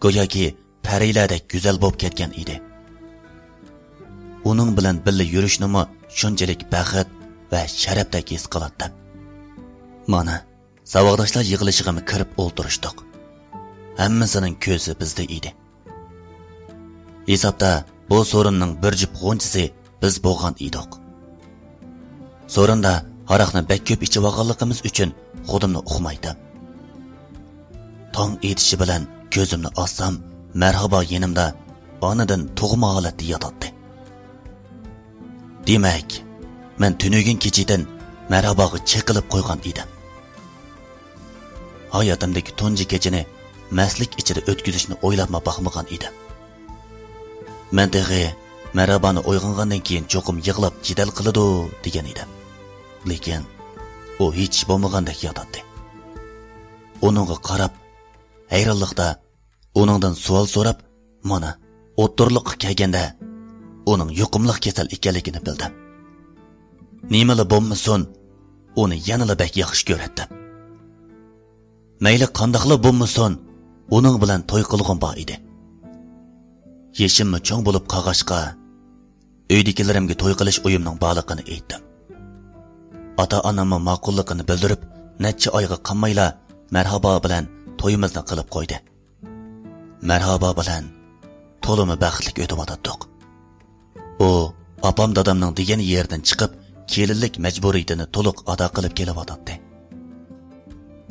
گوياكى پەرىلەردەك گۈزەل بولۇپ كەتكەن ئىدى. ئۇنىڭ بىلەن بىللە يۈرۈشنىمۇ شۇنچىلىك بەخت ۋە شەرەپتەك ھېس قىلاتتىم. مانا، ساۋاقداشلار يىغىلىشىغىمۇ كىرىپ ئولتۇرۇشتۇق. ھەممىسىنىڭ كۆزى بىزدە ئىدى. ھېسابتا بۇ سورۇننىڭ بىر جۈپ غۇنچىسى بىز بولغان ئىدۇق. سورۇندا ھاراقنى بەك كۆپ ئىچىۋالغانلىقىمىز ئۈچۈن خۇدۇمنى ئۇقمايتتىم. تاڭ ئېتىشى بىلەن كۆزۈمنى ئاچسام، مەرھابا يېنىمدا ئانىدىن تۇغما ھالەتتە ياتاتتى. دېمەك، مەن تۈنۈگۈن كېچىدىن مەرھاباغا چېقىلىپ قويغان ئىدىم. ھاياتىمدىكى تۇنجى كېچىنى مەستلىك ئىچىدە ئۆتكۈزۈشنى ئويلاپمۇ باقمىغان ئىدىم. مەن تېخى مەرھابانى ئويغانغاندىن كېيىن چوقۇم يىغلاپ جېدەل قىلىدۇ دېگەن ئىدىم. لېكىن ئۇ ھېچ بولمىغاندەك ياتاتتى. ئۇنىڭغا قاراپ، ھەيرانلىقتا ئۇنىڭدىن سوئال سوراپ، مانا، ئوتتۇرىلىققا كەلگەندە ئۇنىڭ يۇقۇملۇق كېسەل ئىكەنلىكىنى بىلدىم. نېمىلا بولمىسۇن، ئۇنى يەنىلا بەك ياخشى كۆرەتتىم. مەيلى قانداقلا بولمىسۇن، ئۇنىڭ بىلەن توي قىلغۇم بار ئىدى. يېشىممۇ چوڭ بولۇپ قالغاچقا، ئۆيدىكىلىرىمگە توي قىلىش ئويۇمنىڭ بارلىقىنى ئېيتتىم. ئاتا-ئاناممۇ ماقۇللۇقىنى بىلدۈرۈپ، نەچچە ئايغا قالمايلا مەرھابا بىلەن تويىمىزنى قىلىپ قويدى. مەرھابا بىلەن تولىمۇ بەختلىك ئۆتۈۋاتاتتۇق. ئۇ ئاپام دادامنىڭ دېگەن يېرىدىن چىقىپ، كېلىنلىك مەجبۇرىيىتىنى تولۇق ئادا قىلىپ كېلىۋاتاتتى.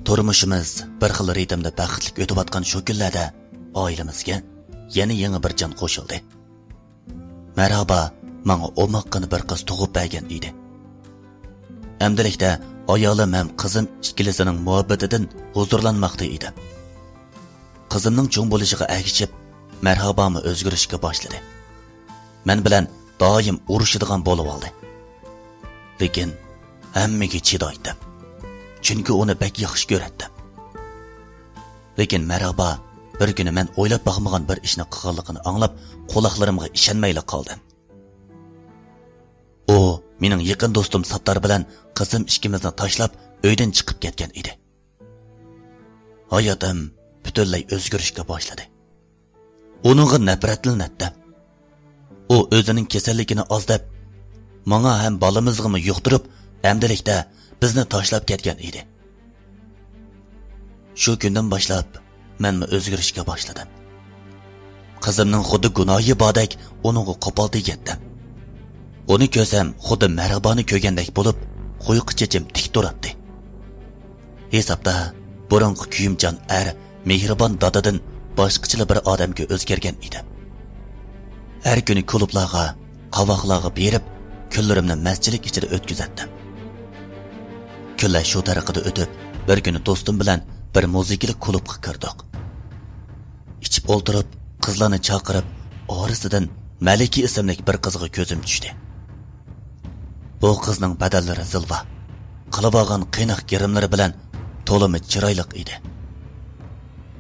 تۇرمۇشىمىز بىر خىل رىتىمدا بەختلىك ئۆتۈۋاتقان شۇ كۈنلەردە ئائىلىمىزگە يەنە يېڭى بىر جان قوشۇلدى. مەرھابا ماڭا ئوماققىنا بىر قىز تۇغۇپ بەرگەن ئىدى. ئەمدىلىكتە ئايالىم ھەم قىزىم ئىككىلىسىنىڭ مۇھەببىتىدىن ھۇزۇرلانماقتا ئىدىم. قىزىمنىڭ چوڭ بولۇشىغا ئەگىشىپ، مەرھابامۇ ئۆزگىرىشكە باشلىدى. مەن بىلەن دائىم ئۇرۇشىدىغان بولۇۋالدى. لېكىن ھەممىگە چىدايتتىم. چۈنكى ئۇنى بەك ياخشى كۆرەتتىم. لېكىن مەرھابا بىر كۈنى مەن ئويلاپ باقمىغان بىر ئىشنى قىلغانلىقىنى ئاڭلاپ، قۇلاقلىرىمغا ئىشەنمەيلا قالدىم. ئۇ مېنىڭ يېقىن دوستۇم ساتتار بىلەن قىزىم ئىككىمىزنى تاشلاپ، ئۆيدىن چىقىپ كەتكەن ئىدى. ھاياتىم پۈتۈنلەي ئۆزگىرىشكە باشلىدى. ئۇنىڭغا نەپرەتلىنەتتىم. ئۇ ئۆزىنىڭ كېسەللىكىنى ئاز دەپ، ماڭا ھەم بالىمىزغىمۇ يۇقتۇرۇپ، ئەمدىلىكتە بىزنى تاشلاپ كەتكەن ئىدى. شۇ كۈندىن باشلاپ مەنمۇ ئۆزگىرىشكە باشلىدىم. قىزىمنىڭ خۇددى گۇناھى باردەك ئۇنىڭغا قوپال تېگەتتىم. ئۇنى كۆرسەم خۇددى مەھرىبانى كۆرگەندەك بولۇپ، قۇيۇق چېچىم تىك تۇراتتى. ھېسابتا بۇرۇنقى كۆيۈمچان ئەر، مېھرىبان دادىدىن باشقىچىلا بىر ئادەمگە ئۆزگەرگەن ئىدىم. ھەر كۈنى كۇلۇبلارغا، قاۋاقلارغا بېرىپ، كۈنلىرىمنى مەستچىلىك ئىچىدە ئۆتكۈزەتتىم. كۈنلەر شۇ تەرىقىدە ئۆتۈپ، بىر كۈنى دوستۇم بىلەن بىر مۇزىكىلىق كۇلۇبقا كىردۇق. ئىچىپ ئولتۇرۇپ، قىزلارنى چاقىرىپ، ئارىسىدىن مەلىكە ئىسىملىك بىر قىزغا كۆزۈم چۈشتى. بۇ قىزنىڭ بەدەنلىرى زىلۋا، قىلىۋالغان قېنىق گىرىملىرى بىلەن تولىمۇ چىرايلىق ئىدى.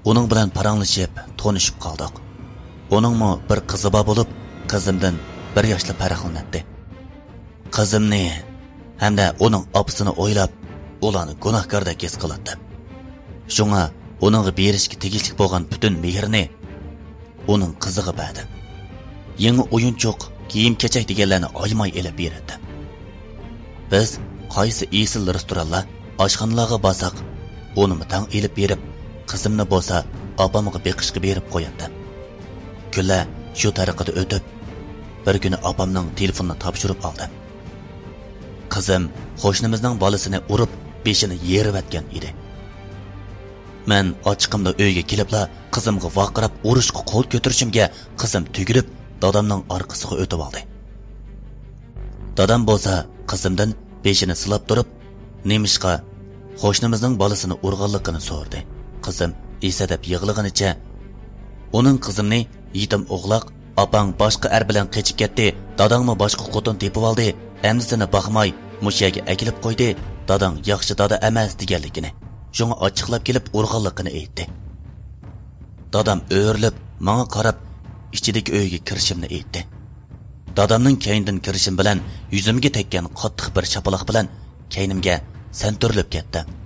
ئۇنىڭ بىلەن پاراڭلىشىپ، تونۇشۇپ قالدۇق. ئۇنىڭمۇ بىر قىزى بار بولۇپ، قىزىمدىن بىر ياشلا پەرقلىنەتتى. قىزىمنى ھەمدە ئۇنىڭ ئاپىسىنى ئويلاپ، ئۇلارنى گۇناھكاردەك ھېس قىلاتتىم. شۇڭا ئۇنىڭغا بېرىشكە تېگىشلىك بولغان پۈتۈن مېھرىنى ئۇنىڭ قىزىغا بەردىم. يېڭى ئويۇنچۇق، كىيىم-كېچەك دېگەنلەرنى ئايىماي ئېلىپ بېرەتتىم. بىز قايسى ئېسىل رېستورانلار، ئاشخانىلارغا بارساق، ئۇنىمۇ تەڭ ئېلىپ بېرىپ، قىزىمنى بولسا ئاپامغا بېقىشقا بېرىپ قوياتتىم. كۈنلەر شۇ تەرىقىدە ئۆتۈپ، بىر كۈنى ئاپامنىڭ تېلېفونىنى تاپشۇرۇپ ئالدىم. قىزىم قوشنىمىزنىڭ بالىسىنى ئۇرۇپ، بېشىنى يېرىۋەتكەن ئىدى. مەن ئاچچىقىمدا ئۆيگە كېلىپلا، قىزىمغا ۋارقىراپ ئۇرۇشقا قول كۆتۈرۈشۈمگە، قىزىم تۈگۈلۈپ، دادامنىڭ ئارقىسىغا ئۆتۈۋالدى. دادام بولسا قىزىمدىن بېشىنى سىلاپ تۇرۇپ، نېمىشقا قوشنىمىزنىڭ بالىسىنى ئۇرغانلىقىنى سورىدى. قىزىم ئېسەدەپ يىغلىغىنىچە، ئۇنىڭ قىزىمنى يېتىم ئوغلاق، ئاپاڭ باشقا ئەر بىلەن قېچىپ كەتتى، داداڭمۇ باشقا خوتۇن تېپىۋالدى، ئەمدى سېنى باقماي، مۇشۇ يەرگە ئەكېلىپ قويدى، داداڭ ياخشى دادا ئەمەس دېگەنلىكىنى، شۇڭا ئاچچىقلاپ كېلىپ ئۇرغانلىقىنى ئېيتتى. دادام ئۆرۈلۈپ، ماڭا قاراپ، ئىچىدىكى ئۆيگە كىرىشىمنى ئېيتتى. دادامنىڭ كەينىدىن كىرىشىم بىلەن يۈزۈمگە تەگكەن قاتتىق بىر شاپىلاق بىلەن كەينىمگە سەنتۈرۈلۈپ كەتتىم.